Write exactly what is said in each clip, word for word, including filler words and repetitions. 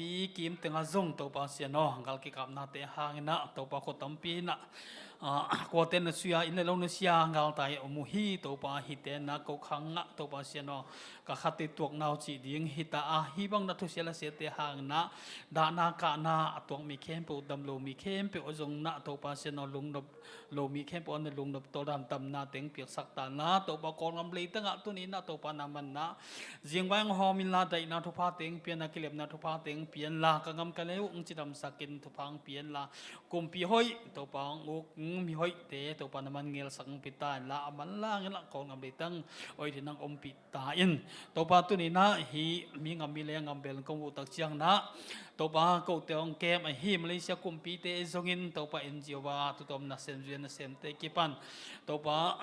Pi kim tengah zong Topa Pasian aw, gal kikapnate hangin ah Topa, khua tampi in ah, ah, kuate na suia, inn le lo na sia, galtai om uh hi. Topa, hihte in ah ko khang ah Topa Pasian aw, ka khatte tuakna uh cih ding hi ta a, hih bang na thusia lasiate hangin ah dahna kahna a tuak mi khempeuh, dam lo mi khempeuh zong in ah Topa Pasian aw, lungnop lo mi khempeuh a na lungnop tawh dan damna teng piaksak ta in la. Topa, Kawlgam leitang ah tuni in ah Topa, nangman in ah zingvai hong hawm in la, daihna thupha teng pia in la, kilemna thupha teng pia in la, ka gam ka lei uh hong cidamsak in thupha hong pia in la, kumpi hoih Topa hong uk, mi hoihte Topa nangman ngelsak hong pia ta in la, a manlang in ah Kawlgam leitang hoih ding nang ompih ta in. Topa, tuni in ah hih mi gam mi lei a gam bel kong uh tak ciangin ah Topa, kote hong kem ahi Malaysia kumpite zongin Topa, N G O a tutuam nasem, zuiat nasemte kipan Topa,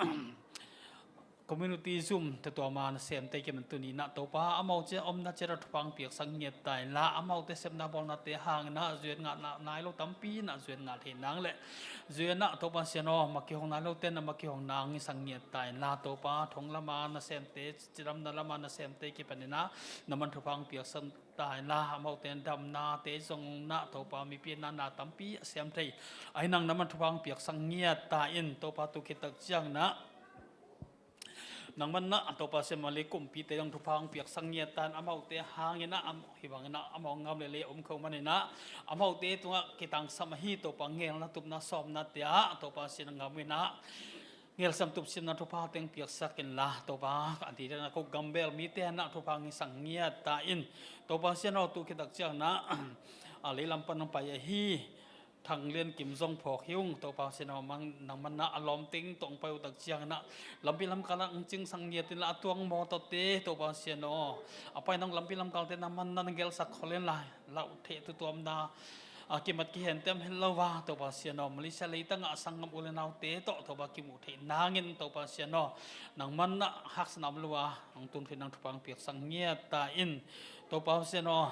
community Zoom tutuam a nasemte kipan tuni in ah Topa, amau ciat omna ciat ah thupha hong piaksak ngiat ta in la, amaute sepna bawlnate hangin ah zuiat ngah nai lo tampi in ah zuiat ngah theih nang le, zuiat in ah Topa Pasian aw, ma kihong nai lote in ah ma kihong nang hong hisak ngiat ta in la. Topa, thong lam a nasemte, cidamna lam a nasemte kipan in ah nangman thupha hong piaksak ta in la, amaute in damnate zong in ah Topa, mipi in ah na tampi a sem thei, ahi nang nangman thupha hong piaksak ngiat ta in. Topa, tu khit tak ciangin ah nangman in ah Topa Pasian, Malay kumpite zong thupha hong piaksak ngiat ta in, amaute hangin ah, am, hih bangin ah amau gam le lei om kho manin ah amaute tungah kitangsam ahi Topa, ngelna tupna sawmnate ah Topa Pasian, a gam in ah ngelsiam tupsiamna thupha teng piaksak in la. Topa, a dingin ah ko gam bel mite in ah thupha hong hisak ngiat ta in. Topa Pasian aw, tu khit tak ciangin ah a leilam pan hong pai ahi Thang Lian Kim zong phawk hi ung. Topa Pasian aw, nangman in ah a lawm teng tawh hong pai uh tak ciangin ah lampi lamkal ah hong cingsak ngiat in la, a tuang mawtawte Topa Pasian aw, a paina lampi lamkalte nangman in ah na gelsak khol in la, lauh theh tutuamna, a, kimat kihen tem het lo a Topa Pasian aw, Malaysia leitang ah a sanggam u le naute tawh Topa kimuh theih nangin Topa Pasian aw, nangman in ah haksatna om lo a hong tun theih nang thupha hong piaksak ngiat ta in. Topa Pasian aw,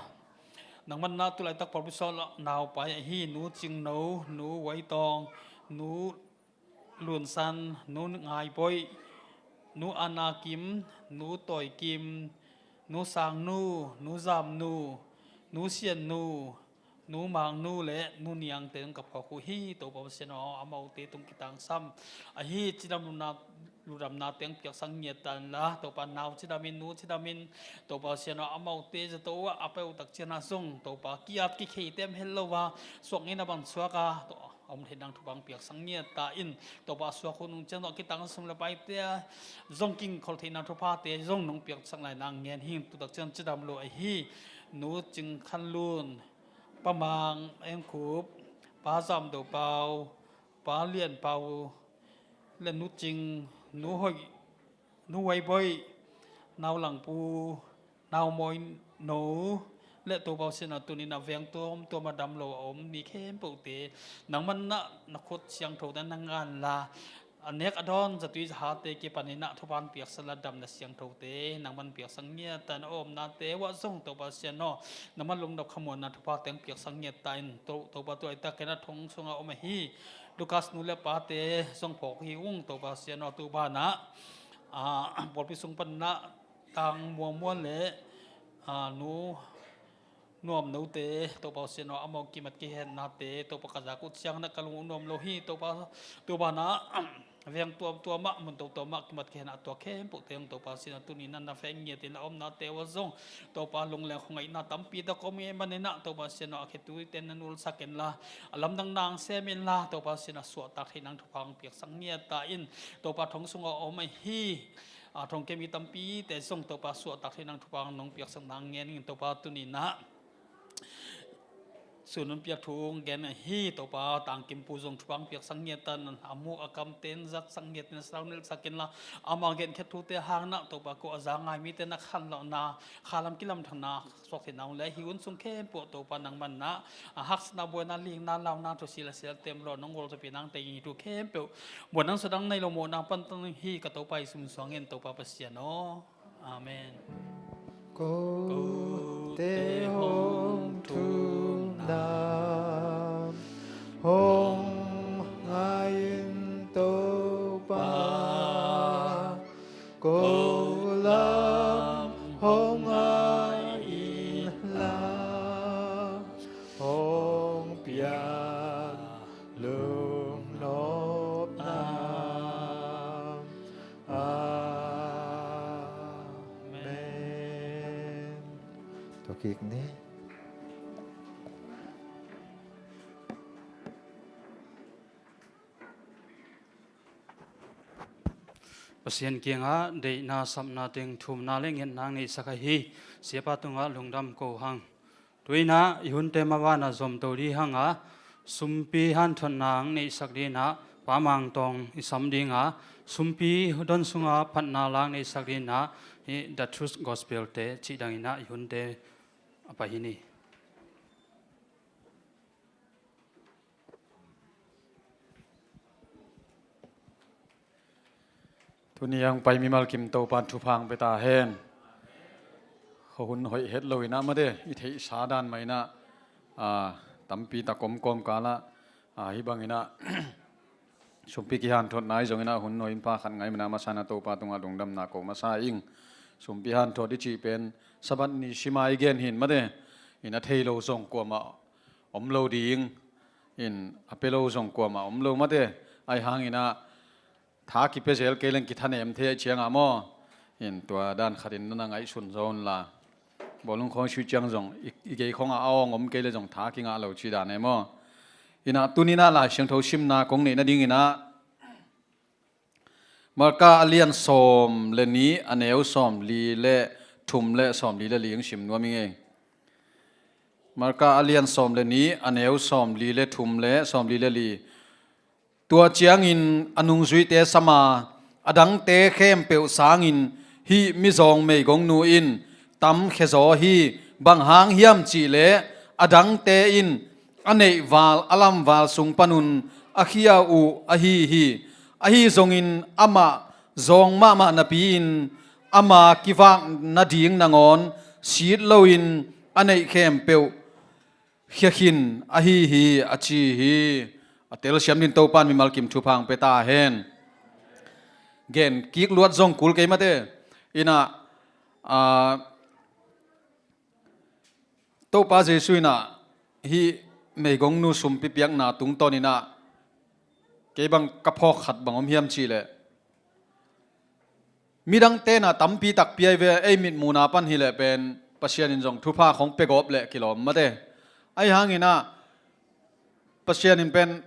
nangman in ah tu laitak pawlpi sawlnau pai ahi Nu Cing No, Nu Wai Tawng, Nu Lun San, Nu Ngai Boih, Nu Anna Kim, Nu Tawi Kim, Nu Sang Nu, Nu Zam Nu, Nu Sian Nu, Nu Mang Nu le Nu Niang te tung ka phawk uh hi. Topa Pasian aw, amaute tung kitangsam ahi cidam lutna, lutdamna teng piaksak ngiat ta in la. Topa, nau cidam in, nu cidam in, Topa Pasian aw, amaute zato uh ah a pai uh tak ciangin ah zong Topa, ki-at kikhei tem het lo a, suak ngeina bang suak a, Topa, a om theih nang thupha hong piaksak ngiat ta in. Topa, a suak hun nung ciang tawh a kitang sum le paite a zong kingkhol theih nang thuphate zong nong piaksak lai nang ngen hi. Tu tak ciang cidam lo ahi Nu Cing Khan Lun, Pa Mang Eng Khup, Pa Zam Do Pau, Pa Lian Pau le Nu Cing, Nu Hoih, Nu Wai Boih, Nau Lang Pu, Nau Mawi No le Topa Pasian aw, tuni in ah veng tuamtuam ah dam lo a om mi khempeuhte nangman in ah na khut siangthote na ngan la, a nek a dawn zatui zahate kipan in ah thupha hong piaksak la, damna siangthote nangman piaksak ngiat ta in, a omnate uh ah zong Topa Pasian aw, nangman lungnop khamuanna thupha teng piaksak ngiat ta in. To-, Topa, tu laitak in ah thong sungah om ahi Lucas nu le pate zong phawk hi ung. Topa Pasian aw, tu banah, a, pawlpi sung pan in ah Tang Muang Muan le, a, Nu Nuam Note, Topa Pasian aw, amau kimat kihennate Topa, ka zak uh ciangin ah ka lung uh nuam lo hi. Topa, tu banah veng tuamtuam ah, mun tuamtuam ah kimat kihenna a tuak khempeuhte zong Topa Pasian aw, tuni in ah na veng ngiat in, a omnate uh ah zong Topa, lungleng khuangaihna tampi tak om ahih manin ah Topa Pasian aw, a khetuite na nulsak in la, a lamdang nang sem in la, Topa Pasian aw, suahtak theih nang thupha hong piaksak ngiat ta in. Topa, thong sungah om ahi, a, thongkia mi tampite zong Topa, suahtak theih nang thupha nong piaksak nang ngen ing. Topa, tuni in ah sun hun piak thu hong gen ahi Topa Tang Kim Pu zong thupha hong piaksak ngiat ta in, a muk a kamte in zatsak ngiat in, sau nilhsak in la, ama genkhiat thute hangin ah Topa, ko a za ngai mite na khanlawhna, khalam kilamdanna suak theih nang le, hih hun sung khempeuh Topa, nangman in ah a haksatna, buaina, likna, launa, thusia le sialte om lo, nong gualzawhpih nang teng hi. Thu khempeuh muan nang, suah nang, nei lo mawhna pan tang hi, ka Topa Jesu min suangin, Topa Pasian aw. Amen. Kote hong thumna hong ngai in Topa, ko lam hong ngai in la. kik ni. Pasian kiangah deihna, sapna teng thumna le ngetna neihsak ahi Siapa tungah lungdam ko hang. Tu-in ah i hunte mavanah zomto dih hang a, sumpi hanthotna ang neihsak dih in ah Pa Mang Tawng i sam ding a, sumpi don sunga phatna la ang neihsak dih in ah, hih The Truth Gospel te cih dang in ah i hunte a pai hi ni. Tuni a hong pai mimal kim Topa'n thupha hong pia ta hen. Khuahun hoih het lo in ah mate, i theihsa dan mah in ah, a, tampi tak om kawmkal ah, a, hih bang in ah sumpi kihanthotna ahi zong in ah hun hoih in pha khat ngah ahih man a, a masa in ah Topa tungah lungdamna ko masa ing. Sumpi hanthot i cih pen Sabbath ni sim a i gen hi in mate, in a thei lo zong kuamah om lo ding, in a pia lo zong kuamah om lo mate. Ahih hang in ah tha kipia zel kei leng kithanem thei ahih ciangah maw, in tua dan khat in na na ngaihsun zaw un la. Bawlung khawng i sui ciang zong i, i gei khawngah a awng om kei leh zong tha kingah lo cih dan e maw. In ah tuni in ah Lai Siangtho simna kong neih nading in ah Marka a lian sawm le nih, a neu sawmli le thum le sawmli le li hong sim nuam ing ei. Marka a lian sawm le nih, a neu sawmli le thum le sawmli le li. Tua ciangin a nungzuite sam a, a dangte khempeuh sangin hih mizawng meigongnu in tamkhia zaw hi. Bang hang hiam cih leh a dangte in a neih val, a lam val sung panun a khia uh ahi hi. Ahi zongin amah zawng mahmah napi-in ama kivak nading nangawn sit loin a neih khempeuh khia khin ahi hi, a ci hi. A telsiam dingin Topa'n mimal kim thupha hong pia ta hen. Gen kik luat zong kul kei mate. In ah, a, Topa Jesu in ah hih meigongnu sumpi piakna tungtawn in ah kei bang ka phawk khat bang om hiam cih leh, midangte in ah tampi tak pia hi ve, ei mitmuhna pan hi leh pen Pasian in zong thupha khawng pia gawp leh kilawm mate. Ahih hang in ah Pasian in pen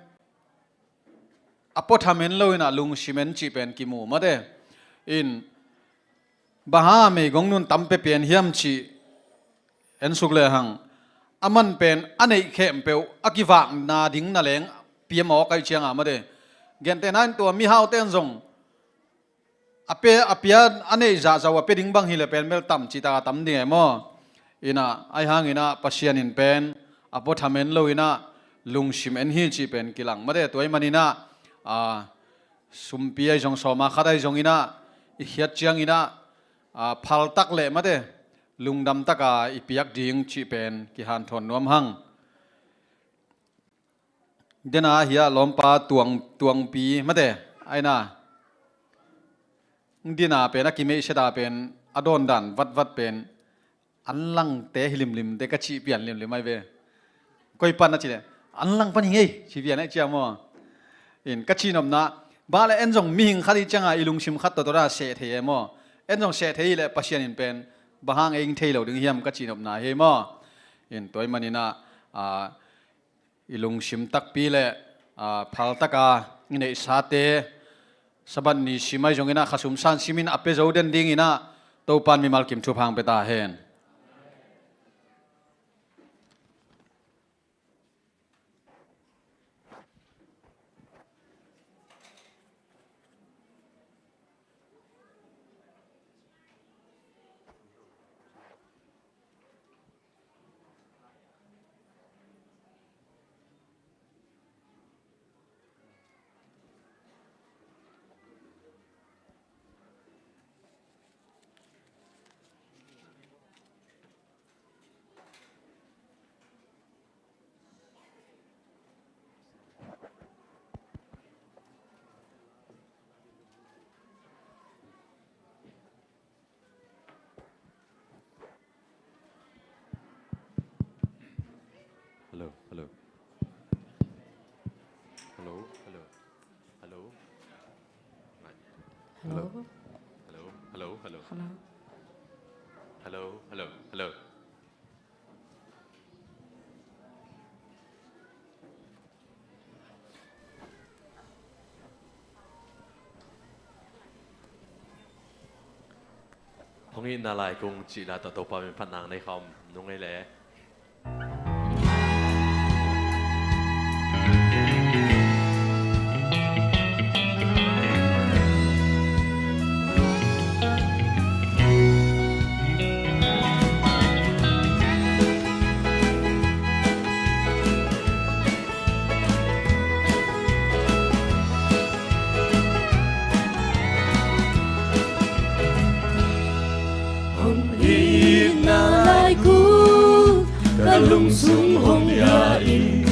a pua thamen lo in ah lungsim en cih pen kimu mate. In bang hang a meigongnu in tam pia pian hiam cih en suk lehang, aman pen a neih khempeuh a kivakna ding naleng pia mawk ahih ciangah mate. Gentehna in tua mihaute in zong a pia, a pia, a neih zahzah uh a pia ding bang hi leh pen bel tam cih tak a tam ding e maw. In ah, ahih hang in ah Pasian in pen a pua thamen lo in ah lungsim en hi cih pen kilang mate. Tua ahih man in ah, a, sumpi ahi zong, sawma khat ahi zong in ah i khiat ciang in ah, a, phal tak leh mate, lungdam tak a i piak ding cih pen kihanthawn nuam hang. Dena hiah lawmpa tuang, tuangpi mate, aina. Dina pen a kimeihsia ta pen a dawn dan vatvat pen an langte hi limlim te ka cih pian limlim ahi ve. Koi pan a cih leh an lang pan hi ngei ci pian ahi ciang maw. In ka cihnopna, bang leh en zong mihing khat i cianga i lungsim khat tawtawta seh thei e maw. En zong seh thei hi leh Pasian in pen bang hang ei ing thei lo ding hiam ka cihnopna hi maw. In tua ahih manin ah, a, i lungsim takpi le, a, phal taka i neihsate Sabbath ni sim ahi zongin ah khasum san simin a pia zo den dingin ah Topan mimal kim thupha hong pia ta hen. Hello, hello. Hello, hello. Hello. Hello. Hello, hello, hello. Hello. Hello, hello, hello. Hong itna lai kung cih la tawh Topa min phatna nei khawm nung ei le. Hong itna lai kung ka lungsung hong ya in,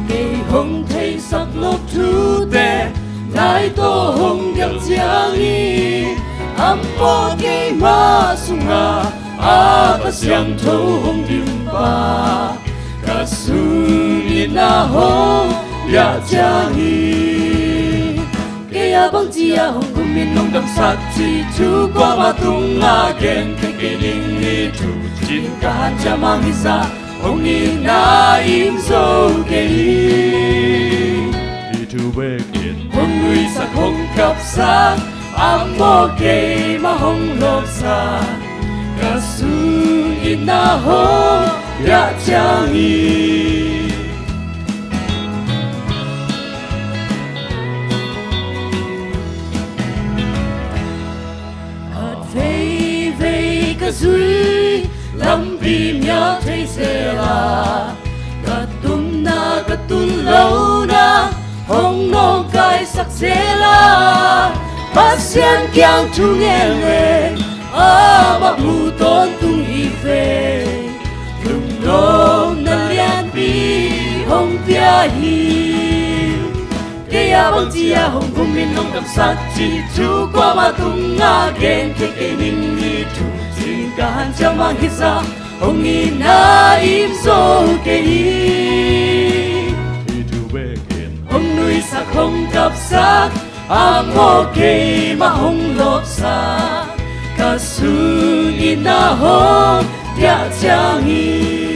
kei hong theisak nop thute nai tawh hong gelh ciangin, a mawh keima sungah a Kha Siangtho hong dimpa ka sung itna hong piak ciangin, kei a bangci a hong kumin hong damsak cih thu kuama tungah gen kei kei ning hi thu, cin ka hanciam mang hi zah hong itna im zo kei hi. Hi thu bekin hong nuihsak hong kapsak, a mawh keima hong lawpsak, ka sung itna hong piak ciangin. Khat veivei ka zui lampi mial thei zel a, ka tumna ka tun lohna hong nawngkaisak zel a, Pasian kiang thu ngen ve, amah mu tawntung hi ve. Lungnopna lianpi hong pia hi. Kei a bangci a hong kumin hong damsak cih thu kuama tungah gen kei kei ning hi thu, cin ka hanciam mang hi zah hong itna im zo kei hi. Hi thu bekin hong nuihsak hong kapsak, a mawh keima hong lawpsak, ka sung itna hong piak ciangin.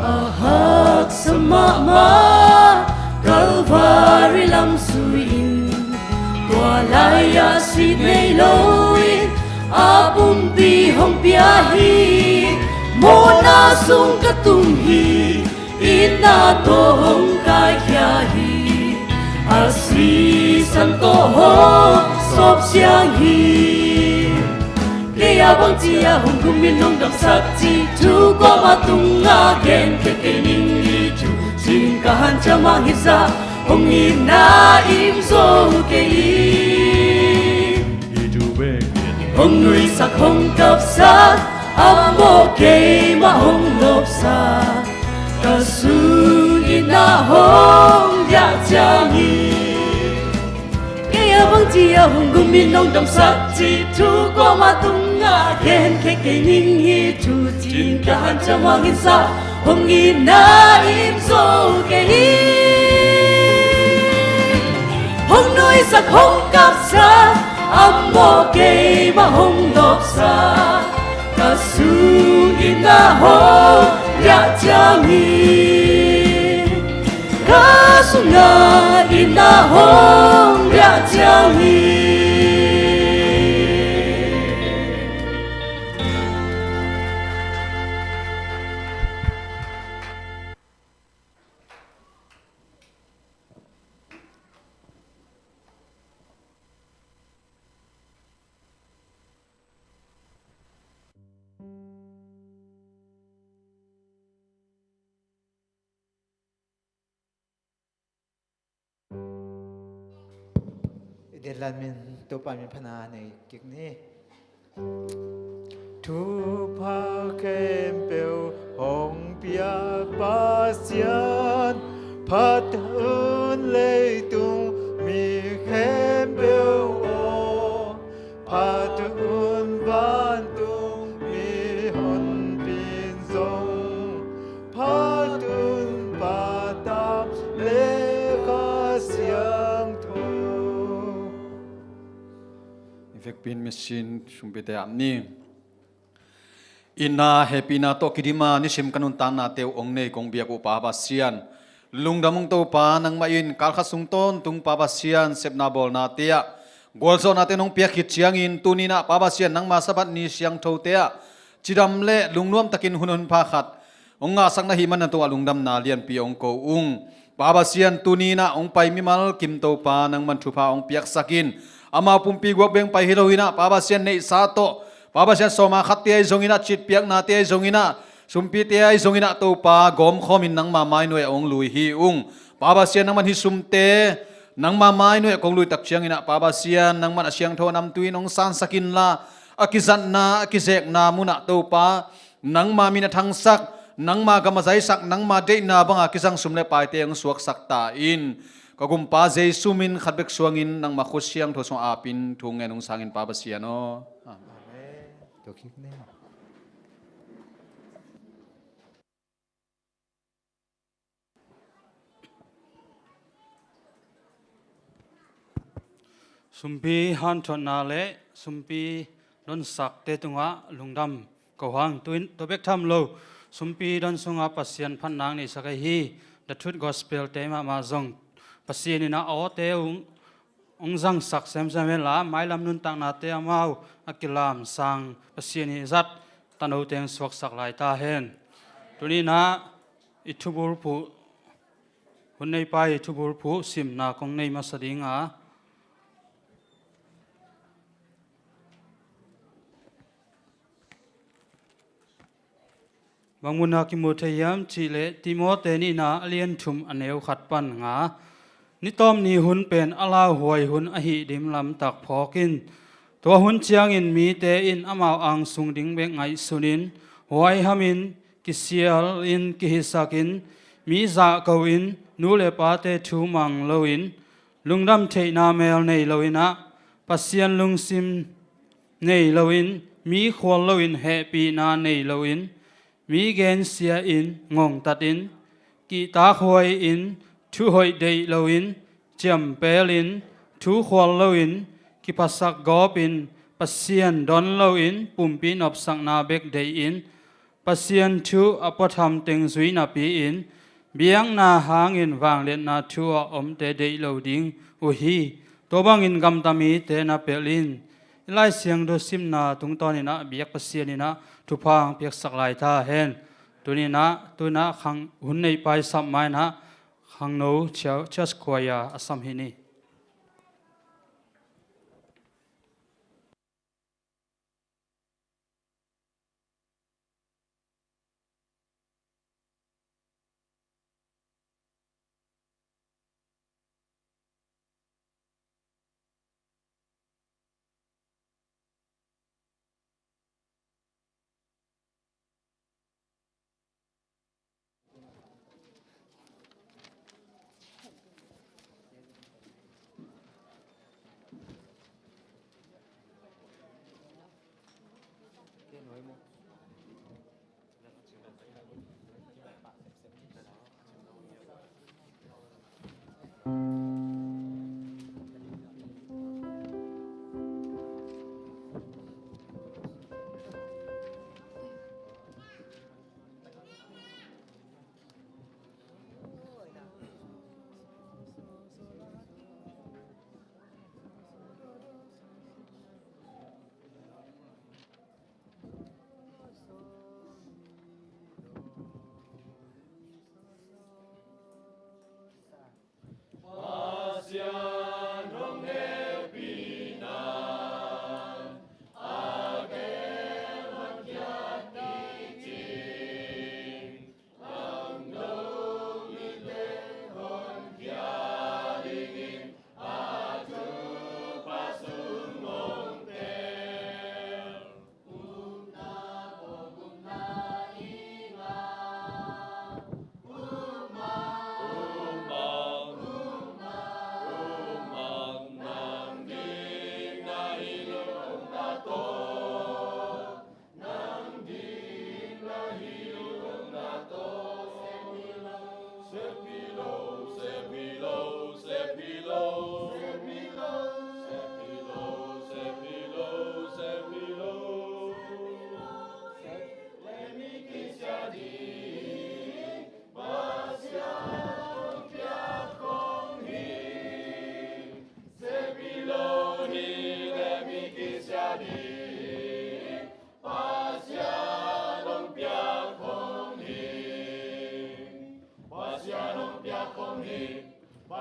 A haksa mahmah Kalvari lam zui-in, tua lai-ah sih nei loin a pumpi hong pia hi. Mawhna sung ka tung hi, itna tawh hong kaikhia hi. A sisan tawh hong sawp siang hi. Kei a bangci a hong kumin hong damsak cih thu kuama tungah gen kei kei ning hi thu, cin ka hanciam mang hi zah hong itna im zo kei hi. Hi thu bekin hong nuihsak hong kapsak, a mawh keima hong lawpsak, ka sung itna hong piak ciangin. Kei a bangci a hong kumin hong damsak cih thu kuama tungah gen kei kei ning hi thu, cin ka hanciam mang hi zah hong itna im zo kei hi. Hong nuihsak hong kapsak, a mawh keima hong lawpsak, ka sung itna hong piak ciangin, ka sungah itna hong piak ciangin. I deihlan min Topa min phatna nei kik ni. Thupha khempeuh hong piak Pasian, phat un leitung mi khempeuh aw, phat un vantung mihonpi Pin mission sumpite ah ni. Itna hehpihna tawh kidima nisim ka nuntaknate uh hong nei kong biak uh Pa Pasian, lungdam ung Topa. Nangmah in kalkhat sung tawntung Pa Pasian sepna bawlnate ah gualzawhnate nong piak khit ciangin tuni-in ah Pa Pasian nangma Sabbath ni siangthote ah cidam le lungnuam takin hun honpha khat hong ngahsak na hih manin na tungah lungdamna lianpi hong ko ung. Pa Pasian, tuni-in ah hong pai mimal kim Topa nangman thupha hong piaksak in, amau pumpi guak beng pai hi lo-in ah Pa Pasian, neihsa tawh Pa Pasian, sawma khatte ahi zongin ah, citpiaknate ahi zongin ah, sumpite ahi zongin ah Topa gawmkhawmin nangma mainuai ah hong lui hi ung. Pa Pasian, nangman hih sumte nangma mainuai ah kong lui tak ciangin ah Pa Pasian, nangman a siangtho a namtui in hong sansak inla, a kizatna a kizekna munah Topa nangma min a thangsak, nangma gam a zaisak, nangma deihna banga kizang sum le paite hong suaksak ta in. Ka gumpa Jesu min khat bek suangin nangma khut siangtho sungah ap in thu ngen ung sang in Pa Pasian aw. Amen. Amen. Sumpi hanthotna le sumpi donsakte tungah lungdam ko hang. Tua bek tham lo, sumpi don sungah Pasian phatna neisak ahi The Truth Gospel te mahmah zong Pasian in a awte hong zangsak semsem henla, mailam nuntaknate amau a kilamsang Pasian in zat tanote hong suaksak lai ta hen. Tuni-in ah i thubulphuh, hun neipa i thubulphuh simna kong nei masa ding a, bang munah kimu thei hiam cih leh Timote nihna a lian thum a neu khat pan nga, ni tawp ni hun pen a lauhuai hun ahih dim lamtak phawk in, tua hun ciangin mite in amau angsung ding bek ngaihsun in, huaihamin, kisialin, kihisakin, mi zahko in, nu le pate thu mang loin, lungdam theihna mel nei loin ah, Pasian lungsim nei loin, mi khual loin, hehpihna nei loin, mi gensia in, ngongtatin, kihtakhuai in, thuhoih deih loin, ciampelin, thu khual loin, kiphasak gawpin, Pasian don loin, pumpi nopsakna bek deihin, Pasian thu a puatham teng zui napi-in, biakna hangin vangliatna thu a omte deih lo ding uh hi. Tua bangin gamta mite na pelh in. I Lai Siangtho simna tungtawnin ah biak Pasian in ah thupha hong piaksak lai ta hen. Tuni-in ah, tu-in ah khang hun neih paisap ma-in ah khangno church choir a sam hi ni.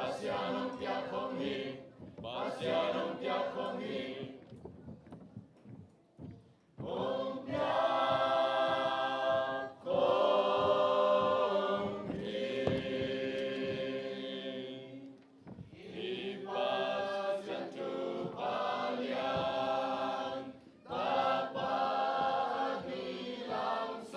Pasian hong piak hong hi. Pasian hong piak hong hi. Hong piak hong hi. Pasian Topa lian, Tapa a kilangsang,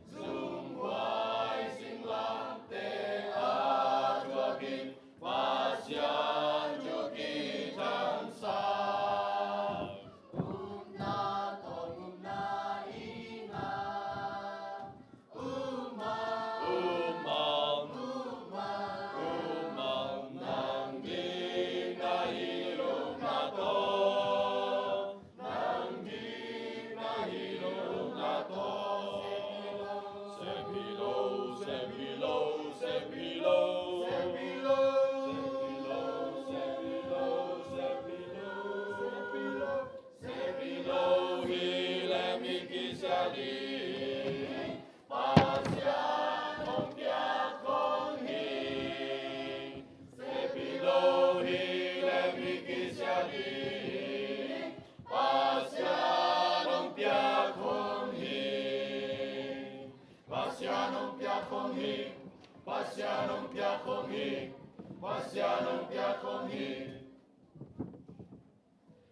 zunghuai singlamteh a thuak in, Pasian thu kithangsang. Upna tawh upna i ngah. Sepilo hi leh mi kisia ding, Pasian hong piak hong hi. Sepilo hi leh mi kisia ding, Pasian hong piak hong hi. Pasian hong piak hong hi. Pasian hong piak hong hi. Pasian hong piak hong hi.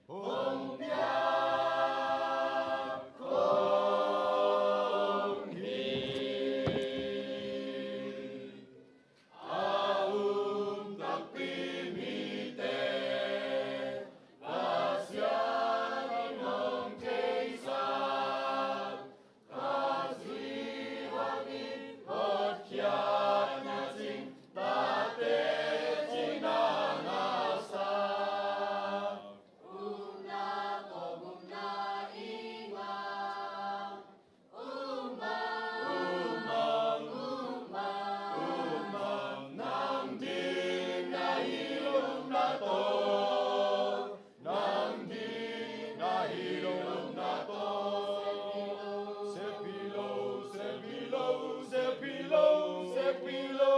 Hong piak hong hi. A um takpi mite Pasian in hong theisak. Nang ding na hi lo na tawh. Sepilo, sepilo, sepilo, sepilo.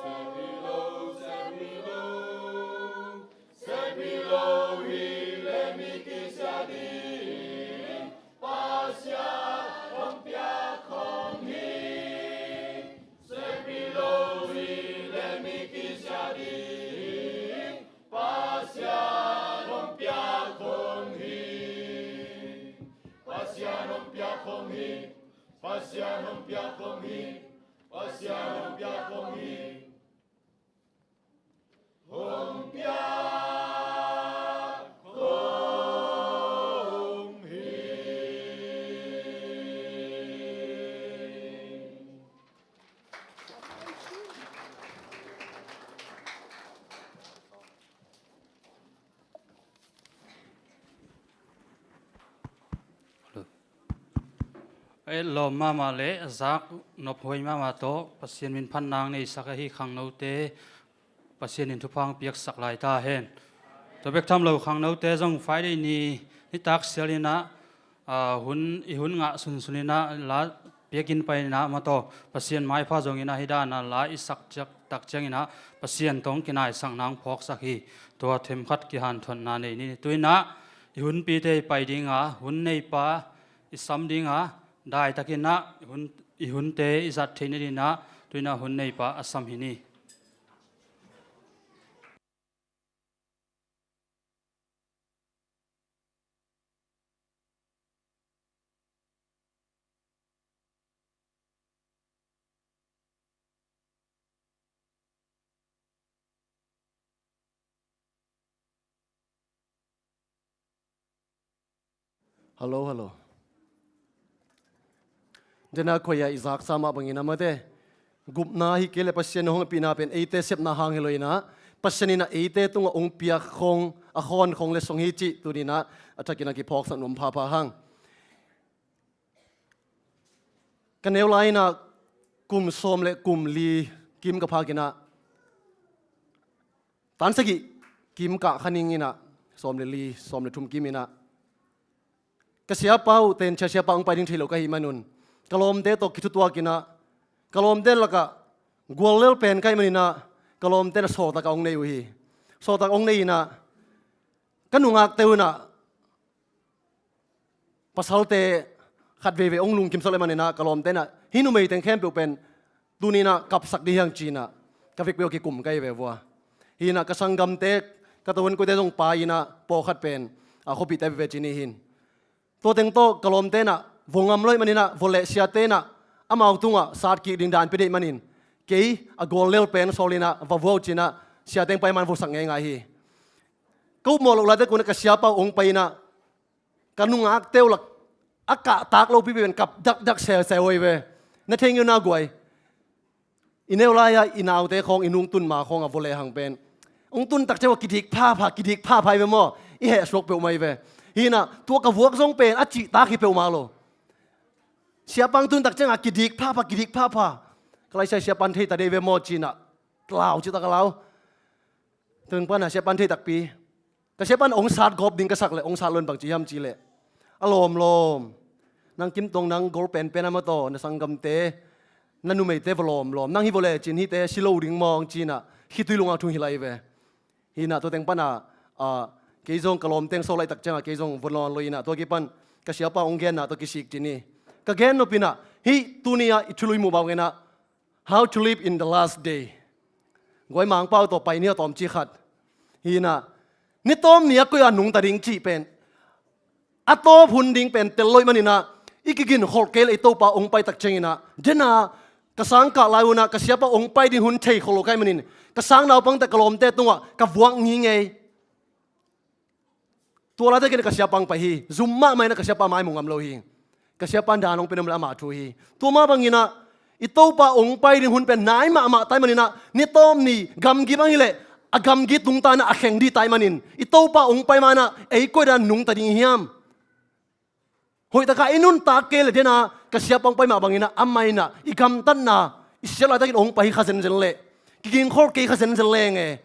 Sepilo, sepilo. Sepilo hi leh mi kisia ding. Pasian hong piak hong hi. Sepilo hi leh mi kisia ding. Pasian hong piak hong hi. Pasian hong piak hong hi. Pasian hong piak hong hi. Pasian hong piak hong hi. Hong piak hong hi. A etlawm mahmah le a zak nophuai mahmah tawh Pasian min phatna hong neisak ahi khangnote Pasian in thupha hong piaksak lai ta hen. Tua bek tham lo khangnote zong Friday ni nitak sial in ah, aa, hun, i hun ngah sunsun in ah la piakin pai in ah mah tawh Pasian maipha zong in ah hih dan a la i sak ciak tak ciangin ah Pasian tawh kinaisak nang phawksak hi. Tua themkhat kihanthawnna nei ni. Tu in ah i hunpite i pai ding a, hun neipa i sam ding a, daitakin ah i hun, i hunte i zat theih nading in ah tu in ah hun neipa a sam hi ni. Hallo, hallo. Dena koya i zaksa mah bangin a mate, gupna hi kei le Pasian hong pina pen eite sepna hang hi lo in ah, Pasian in ah eite tungah hong piak khong, a khawn khong le song hi cih tuni in ah a thakin a kiphawksak nuam phapha hang. Ka neu lai in ah kum sawm le kum li kim ka phak in ah, tan sagih kim kah kha ning in ah, sawm le li, sawm le thum kim in ah, ka siapa uh ten, sia siapa hong pai ding thei lo ka hih manun ka lawmte tawh kithutuak in ah, ka lawmte lakah Guallel pen ka hih maninah ka lawmte inah sawltak a hong nei uh hi. Sawltak hong nei inah ka nungakte unah pasalte khat veivei hong lungkimsak le maninah ka lawmte inah hih numei teng khempeuh pen tuninah kapsak dih hiang cinah ka vekpi uh a kikum ka hi ve vua. Hinah ka sanggamte, ka tohun kuite zong pai inah pawlkhat pen a khuapihte veve cini hin. Tua teng tawh ka lawmte inah vua ngam lo hih maninah vua leh siate inah amau tungah sat kik ding dan pia deih manin kei a guallel pen sawl inah va vua uh cinah siate hong pai man vuasak ngeingai hi. Ka upmawh loh laite kunah ka siapa uh hong pai inah ka nungakte uh lak a kahtak lopi pen kap dakdak selsel uh hi ve. Na thei ngiuna guai. I neu lai-ah i naute khawng i nungtun ma khawng a vua lehang pen hong tun tak ciang a kidik phapha, kidik phapha hi ve maw? I heh suak peuhmah hi ve. Hinah tua ka vuak zong pen a cihtak hi peuhmah lo. Siapa hong tun tak ciang a kidik phapha, kidik phapha. Ka laisai siapa in thei ta dei ve maw cinah lau cihtak a lau. Teng pana siapa in thei takpi. Ka siapa in hong sat gawp ding ka sak leh hong sat lo in bangci hiam cih leh, a lawmlawm, nang Kim Tong, nang gol penpen a mataw, na sanggamte, na numeite va lawmlawm, nang hi vua lecin hihte si lo ding mawng cinah khitui lungah thu hi lai ve. Hinah tua teng pana kei zong ka lawmte hong sawl laihtak ciangah kei zong vua nawn lo inah tua kipan ka siapa hong genna tawh kisik cini. Ka gen nop inah hih tuni-ah i thului muh bang inah How to live in the last day. Guai Mangpau tawh pai ni a tawmci khat. Hinah ni tawm ni a koi a nungta ding cih pen a tawp hun ding pen tel lo hih maninah i kiginkholh kei le i Topa hong pai tak cianginah dena ka sangkah lai unah ka siapa hong pai ding hun thei khol lo ka hih manin ka sang naupangte ka lawmte tungah ka vuak ngingei. Tua laitakin ka siapa hong pai hi. Zum mahmah inah ka siapa mai mu ngam lo hi. Ka siapa in dan hong pia nuam le amah thu hi. Tua mah banginah i Topa hong pai ding hun pen nai mahmah tai maninah ni tawm ni gamgi bang hileh a gamgi tungta inah a kheng dih tai manin i Topa hong pai ma inah ei koi dan nungta ding i hiam? Hoihtakah i nuntak kei le dena ka siapa hong pai mah banginah amah inah i gamtatna i siat laitakin hong pai hi kha zenzen leh kiginkholh kei kha zenzen lenge.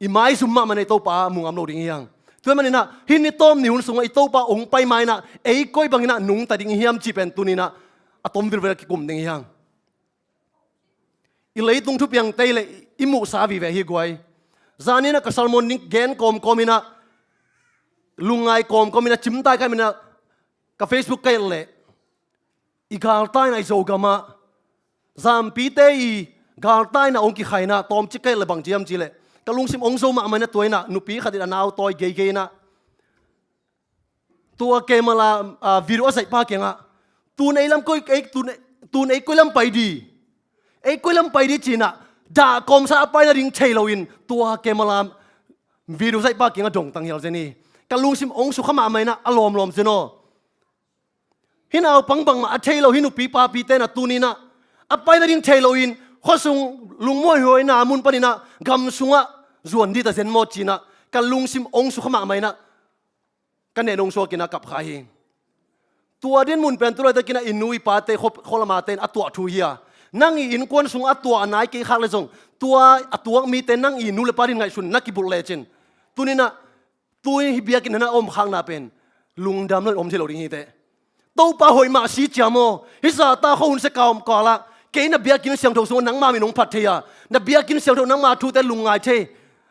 I maizum mahmah nei Topa mu ngam lo ding hiang. Tua maninah hih ni tawm ni hun sungah i Topa hong pai ma inah ei koi banginah nungta ding hiam cih pen tuninah a tom vilvel a kikum ding hiang. I leitung thupiang tei le i muhsa vive hi guai. Zaninah ka sermon ding gen kawmkawm inah lungngai kawmkawm inah cimtai ka hih maninah ka Facebook ka et leh i galtai inah i Zogamah zampite i galtai inah hong kikhaina tawmcik ka et le bangci hiam cih leh ka lungsim hong zo mahmah inah tua inah nupi khat in a nau tawi geigei inah tua camera, ah, video a zaihpa kiangah tun ei lam koi, ei, tun, tun ei koi lam pai di, ei koi lam pai di cinah dah kawmsa a paina ding thei loin tua camera video zaihpa kiangah dongtang hial zen hi. Ka lungsim hong sukha mahmah inah a lawmlawm zen aw. Hih naupang bangmah a thei lo hih nupi papite inah tuninah a paina ding thei loin khuasung lungmuaihuaina mun paninah gam sungah zuan dih ta zen maw cinah ka lungsim hong sukha mahmah inah ka nen hong suak inah kap kha hi. Tua din mun pen tu laitakinah i nu i pate khualamate in a tuah thu hi a, nang i innkuan sungah a tuah a nai kei khak le zong tua a tuak mite nang i nu le pa din ngaihsun na kibulh lecin tuninah tui hih biakinn hanah a om khakna pen lungdam loin om thei lo ding hiteh. Topa hoih mah si ciam aw. Hih zahta khuahun sia ka om kalah kei na biakinn siangtho sungah nangma min hong phat thei a, na biakinn siangtho nangma thute lungngai thei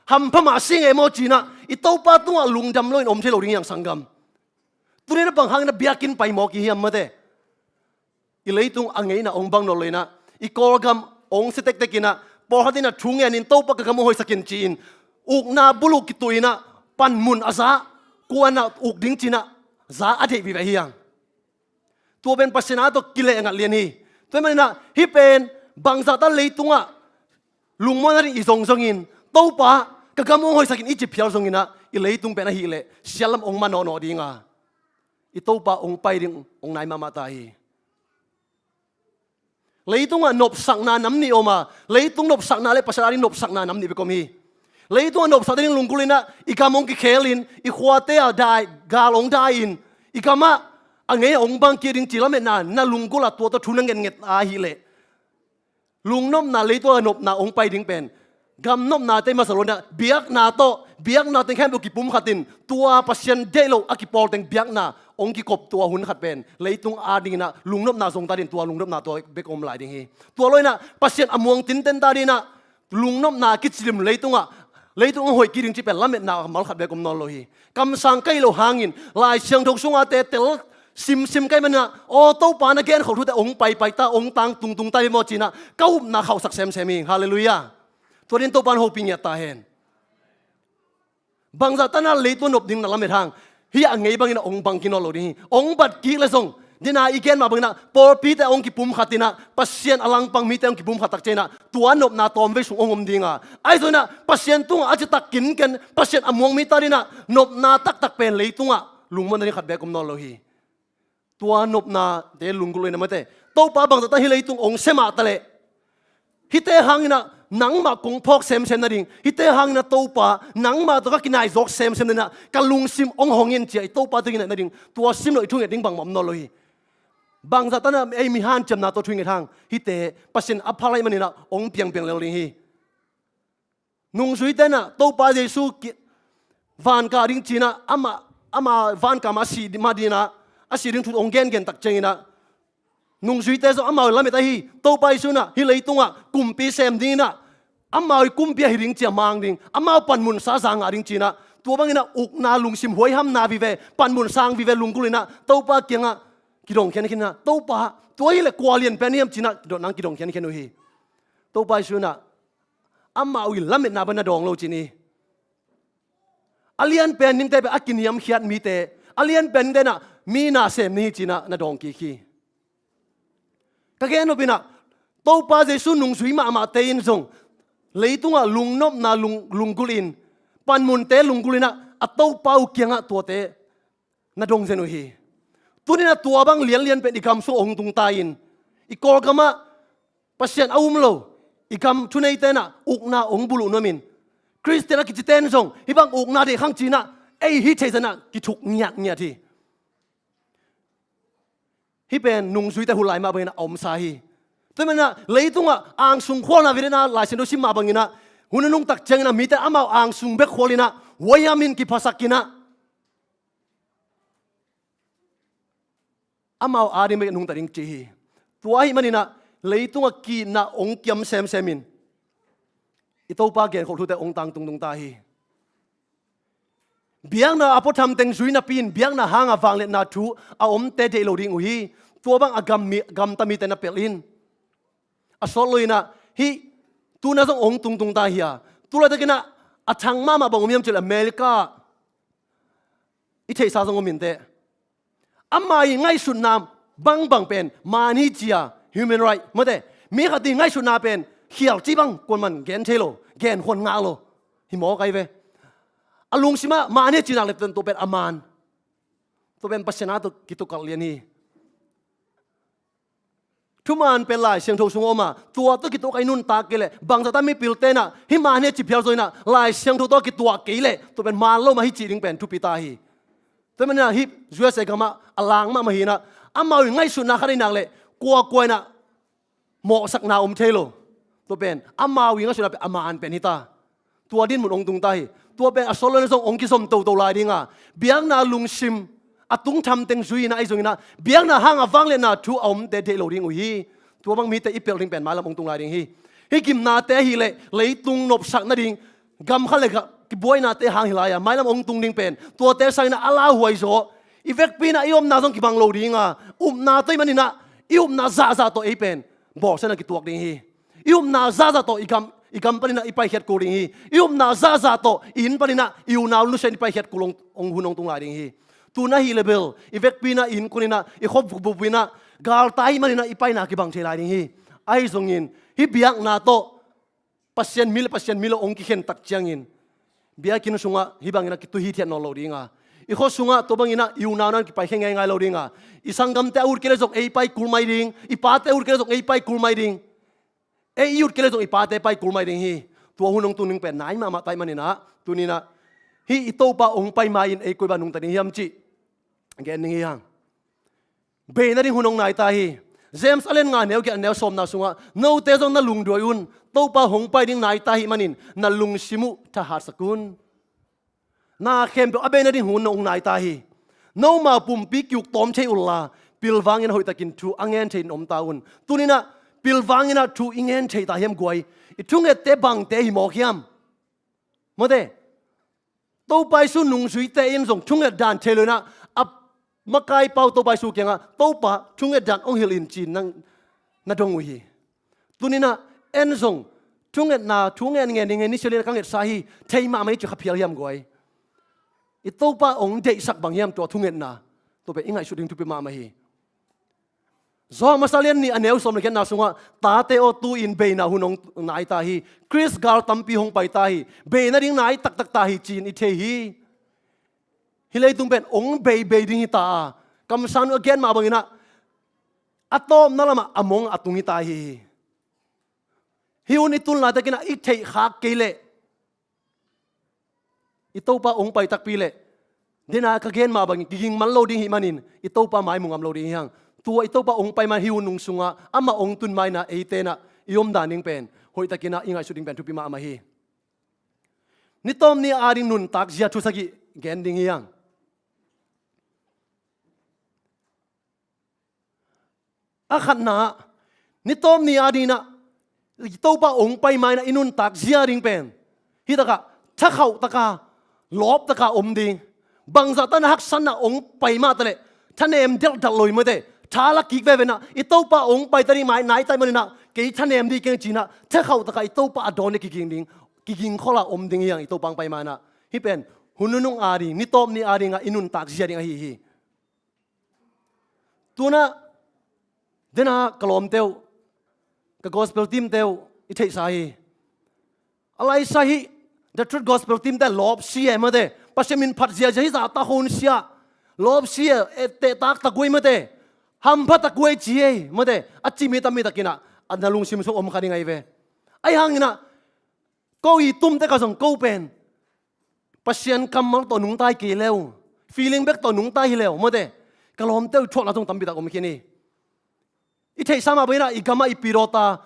hampha mah si ngei maw cinah i Topa tungah lungdam loin om thei lo ding hiang sanggam. Tuninah bang hangin na biakinn pai mawk i hiam mate? I leitung a ngeina hong bang nawn lo inah i Kawlgam hong sia tektek inah pawlkhat inah thu ngenin Topa ka gam hong hoihsak in ci-in ukna buluh kituh inah panmun a za kuanah uk ding cinah za a deih vive hiang. Tua pen Pasian a tawh kileh ngat lian hi. Tua hi maninah hih pen bangzahta leitungah lungmuanna ding i zongzongin Topa ka gam hong hoihsak in i ci phial zonginah i leitung pen ahileh siallam hong manawhnawh dinga i Topa hong pai ding hong nai mahmah ta hi. Leitungah nopsakna nam nih om a, leitung nopsakna le Pasian a ding nopsakna nam nih bek om hi. Leitungah nopsakte ding lunggulh inah i gam hong kikhelin i khuate ah dai, gal hong dai-in i gamah a ngei a hong bang kik ding ci lametna na lunggulh a tua tawh thu na ngetnget ahileh lungnopna, leitungah nopna hong pai ding pen gam nopnate masa lo inah biakna tawh, biakna teng khempeuh kipumkhatin tua Pasian deih loh a kipawl teng biakna hong kikop tua hun khat pen leitung adingin ah lungnopna zong ta ding, tua lungnopna tua bek om lai ding hi. Tua lo in ah Pasian a muang tinten ta dingin ah lungnopna kicilim leitungah, leitung a hoih kik ding cih pen lametna a mal khat bek om nawn lo hi. Kamsang ka hih loh hangin Lai Siangtho sungah te tel simsim ka hih manin ah, aw Topa na genkholh thute hong paipai ta, hong tang tungtung ta hi maw ci-in ah ka upna khauhsak semsem hi. Halleluiah. Tua dingin Topa in hopih ngiat ta hen. Bangzah tan ah leitung a nop ding na lamet hang, hih a ngei bangin ah hong bang kik nawn lo ding hi. Hong bat kik leh zong, dena i gen mah bangin ah pawlpite hong kipumkhat in ah, Pasian a langpang mite hong kipumkhat tak ciangin ah tua nopna tawmvei sung hong om ding a, ahi zongin ah Pasian tungah a citak kinken, Pasian a muang mi ta dingin ah nopna taktak pen leitungah lungmuanna ding khat bek om nawn lo hi. Tua nopnate lunggulh lo in ah mate, Topa bangzah tan hih leitung hong sem mah taleh, hihte hangin ah nangmah kong phawk semsem nading, hihte hangin ah Topa nangmah tawh ka kinai zawk semsem nading ah ka lungsim hong hong in ci-a i Topa tawh kinai nading, tua sim loh i thunget ding bangmah om nawn lo hi. Bangzah tan ah ei mi hanciamna tawh thunget hang, hihte Pasian a pha lai manin ah hong piangpiang lel ding hi. Nungzuite in ah Topa Jesu ki-, vanka ding ci-in ah, ama, ama vanka mah a sih mah dingin ah, a sih ding thu hong gengen tak ciangin ah, nungzuite zong amau lamet ahi, Topa Jesu in ah hih leitungah kumpi sem dingin ah, amau i kumpi ahi ding ci-a mang ding, amau panmunsa za ngah ding ci-in ah, tua bangin ah ukna lungsim huaihamna vive, panmunsang vive lunggulh in ah Topa kiangah kidong khiankhian in ah, Topa, tua hileh kua lian pen hiam ci-in ah kidong, nang kidong khiankhian uh hi. Topa Jesu in ah amau i lametna bang na dawng lo ci-in hi. A lianpen dingte pen a kiniamkhiat mite, a lianpen dingte in ah mi na sem ni hi ci-in ah na dawng kik hi. Ka gen nop in ah Topa Jesu nungzui mahmahte in zong leitungah lungnopna lung, lunggulh in, panmunte lunggulh in ah a Topa uh kiangah tuate na dong zen uh hi. Tuni in ah tua bang lianlian pen i gam sung hong tung ta in, i Kawlgamah Pasian a um lo, i gam thuneite in ah ukna hong buluh nuam in, Khristian a kicite in zong hih bang ukna deih khang ci-in ah ei hih theih zah in ah kithuk ngiatngiat hi. Hih pen nungzuite hun lai mah bangin ah a omsa hi. Tua manin ah leitungah angsung khualna vive in ah Lai Siangtho sim mah bangin ah hun a nungtak ciangin ah mite amau angsung bek khual in ah huaihamin kiphasak in ah amau ading bek nungta ding ci hi. Tua ahih manin ah leitungah ki-itna hong kiam semsem in, i Topa genkholh thute hong tang tungtung ta hi. Biakna a pua tham teng zui napi in biakna hanga vangliatna thu a omte deih lo ding uh hi. Tua bang a gam mi, gamta mite na pelh in. A sawt lo in ah hih tu-in ah zong hong tungtung ta hi a, tu laitakin ah a thang mahmah bang om hiam cih leh America i theihsa zong om inteh. Ama i ngaihsutna bangbang pen maan hi ci-a, human right mate, mi khat i ngaihsutna pen khial cih bang kuaman gen thei lo, genkhuan ngah lo hi mawk ahi ve. A lungsimah maan hi ci nak leh tua pen a maan, tua pen Pasian a tawh kitukalh lian hi. Thuman pen Lai Siangtho sungah om a, tua tawh kituak a i nuntak kei leh bangzah ta mipilte in ah hih maan hi ci phial zaw in ah Lai Siangtho tawh kituak kei leh tua pen maan lo mah hi cih ding pen thupi ta hi. Tua manin ah hih U S A gamah a lang mahmah hi in ah, amau i ngaihsutna khat ahih nak leh kuakua in ah mawhsakna om thei lo. Tua pen amau i ngaihsutna pen a maan pen hi ta. Tua dinmun hong tung ta hi. Tua pen a sawt lo in ah zong hong kizom toto lai ding a, biakna lungsim a tung tham teng zui in ah ahi zongin ah biakna hanga vangliatna thu a omte deih lo ding uh hi. Tua bang mite i pelh ding pen mailam hong tung lai ding hi. Hih gimnate ahih leh leitung nopsak nading, gam khat le khat kibuainate hang hi lai a, mailam hong tung ding pen tuate sangin ah a lauhuai zaw, i vekpi in ah i omna zong kibang lo ding a, upna tawh ahih manin ah i upna zahzah tawh ei pen bawlsiatna kituak ding hi. I upna zahzah tawh i gam, i gam panin ah i paikhiat kul ding hi. I upna zahzah tawh i inn panin ah i unau nusia in i paikhiat kul hong, hong hun hong tung lai ding hi. Tu-in ahih leh bel i vekpi in ah i innkuan in ah i khuavukvuk in ah galtai manin ah i paina kibang thei lai ding hi. Ahi zongin hih biakna tawh Pasian mi le Pasian mi lo hong kikhen tak ciangin biakinn sungah hih bangin ah kituhi thiat nawn lo ding a, i khua sungah tua bangin ah i unau in kipaikhia ngeingai lo ding a, i sanggamte a ut kei leh zong ei pai kul mai ding, i pate a ut kei leh zong ei pai kul mai ding. Ei i ut kei leh zong i pate pai kul mai ding hi. Tua hun hong tung ding pen nai mahmah ta ahih manin ah, tuni in ah hih i Topa hong pai ma-in ei koi bang nungta ding hiam cih gen ding hi hang. Bei nading hun hong nai ta hi. James a lian nga neu giat a neu sawmna sungah, note zong na lungduai un, Topa hong pai ding nai ta ahih manin na lungsim uh thahatsak un. Na khempeuh a bei nading hun hong nai ta hi. Noma pumpi kiuk tawm thei unla, pilvangin a hoihtakin thu a ngen thei in om ta un. Tuninah pilvanginah thu i ngen thei ta hiam guai? I thungette bangte hi mawk hiam? Mawte, Topa Jesu nungzuite in zong thunget dan thei lo inah a makai pau Topa Jesu kiangah, Topa, thunget dan hong hilh in, ci-in nang na dong uh hi. Tuninah en zong thungetna, thu ngen ngen ding hi, ni sia li-in ka ngetsa hi, thei mahmah hi, ci kha phial hiam guai? I Topa hong deihsak bang hiam tua thungetna? Tua pen i ngaihsut ding thupi mahmah hi. Johan masa lian nih a neu sawm le giatna sungah, tate aw, tu-in beina hun hong nai ta hi. Khrist gal tampi hong pai ta hi. Bei nading nai taktak ta hi, ci-in i thei hi. Hih leitung pen hong beibei ding hi ta a, kamsang nu a gen mah banginah a tawpna lamah a mong a tung hi ta hi. Hih hun i tun laitakinah i theihkhak kei leh i Topa hong pai takpi leh, dena ka gen mah bangin kiging man lo ding hih manin i Topa mai mu ngam lo ding hi hang. Tua i Topa hong pai man hih hun nung sungah amah hong tun mainah eite inah i omdan ding pen hoihtakinah i ngaihsut ding pen thupi mahmah hi. Ni tawp ni a ding nuntak zia thu sagih gen ding hi hang. A khatna ah, ni tawp ni a dinginah i Topa hong pai mainah i nuntak zia ding pen hih takah thakhauh taka, lawp taka om ding. Bangzah tanah haksatna hong pai mah taleh thanem delhdalh lo hi mawte. Tha la kik veve inah i Topa hong pai ta ding mai nai ta hi maninah kei thanem ding keng ci-inah thakhauh taka i Topa a dawn ding kiging ding, kiging kholh a om ding hi hang i Topa hong pai mainah. Hih pen hun nunung a ding, ni tawp ni a dingah i nuntak zia ding ahi hi. Tunah dena ka lawmte uh, ka gospel teamte uh i theihsa hi. A laisa hih The Truth Gospel teamte lawpsia e mawte. Pasian min phat ziazia hih zahta khon sia. Lawpsia e, tehtak tak guai mawte. Hampha tak guai ci e mawte. A cimi tammi takinah a na lungsim sung om kha ding ahi ve. Ahi hanginah ko i tumte ka zong ko pen Pasian kammal tawh nungta hi kei leu, feeling bek tawh nungta hi leu mawte. Ka lawmte uh thuakna zong tampitak om khin hi. I theihsa mah banginah i gamah i pidawta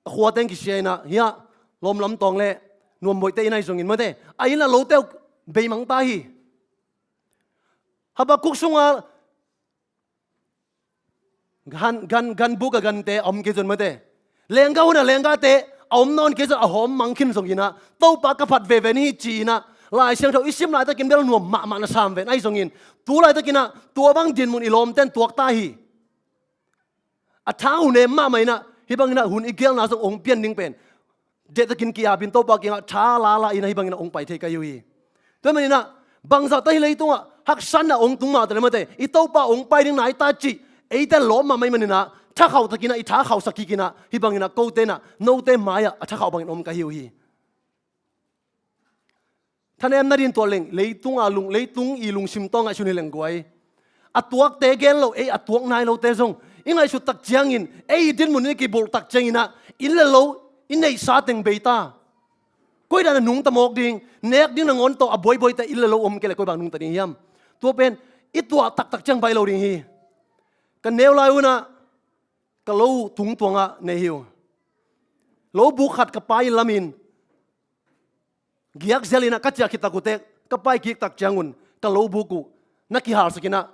a khuateng kisia inah hiah lawmlam tawng le nuamboihte inn ahi zongin mawte, a inn a lote uh beimang ta hi. Habakkuk sunga gan, gan, gan buk a gante a om kei zon mawte. Lengga hun a lenggate a om nawn kei zon a hawm mang khin zonginah Topa ka phat veve ni hi ci-inah Lai Siangtho i sim laitakin bel nuam mahmah na sam ven ahi zongin tu laitakinah tua bang dinmun i lawmten tuak ta hi. A tha hun em mahmah inah hih banginah hun i gelna zong hong pian ding pen dehtakin ki-apin Topa kiangah tha lala inah hih banginah hong pai thei ka hi uh hi. Tua maninah bangzahta hih leitungah haksatna hong tung mah taleh mawte, i Topa hong pai ding nai ta cih eite lawp mahmah i maninah thakhauh takinah i tha khauhsak kikinah hih banginah kote inah note mai-ah a thakhauh bangin om ka hi uh hi. Thanem nadin tuah leng leitunga lung, leitung i lungsim tawh ngaihsun hi leng guai. A tuakte gen lo, ei a tuak nai lote zong i ngaihsut tak ciangin ei i dinmun in i kibulh tak cianginah inn le lo i neihsa teng bei ta. Koi dan a nungta mawk ding, nek ding nangawn tawh a buaibuaite inn le lo om kei le koi bang nungta ding hiam? Tua pen i tuah taktak ciang bai lo ding hi. Ka neu lai hunah ka lo tungtuangah nei hi uh. Lo buk khat ka pa inn lamin giak zel inah ka ciah khit tak uh teh ka pai kik tak ciangun ka lo buk uh na kihalsak inah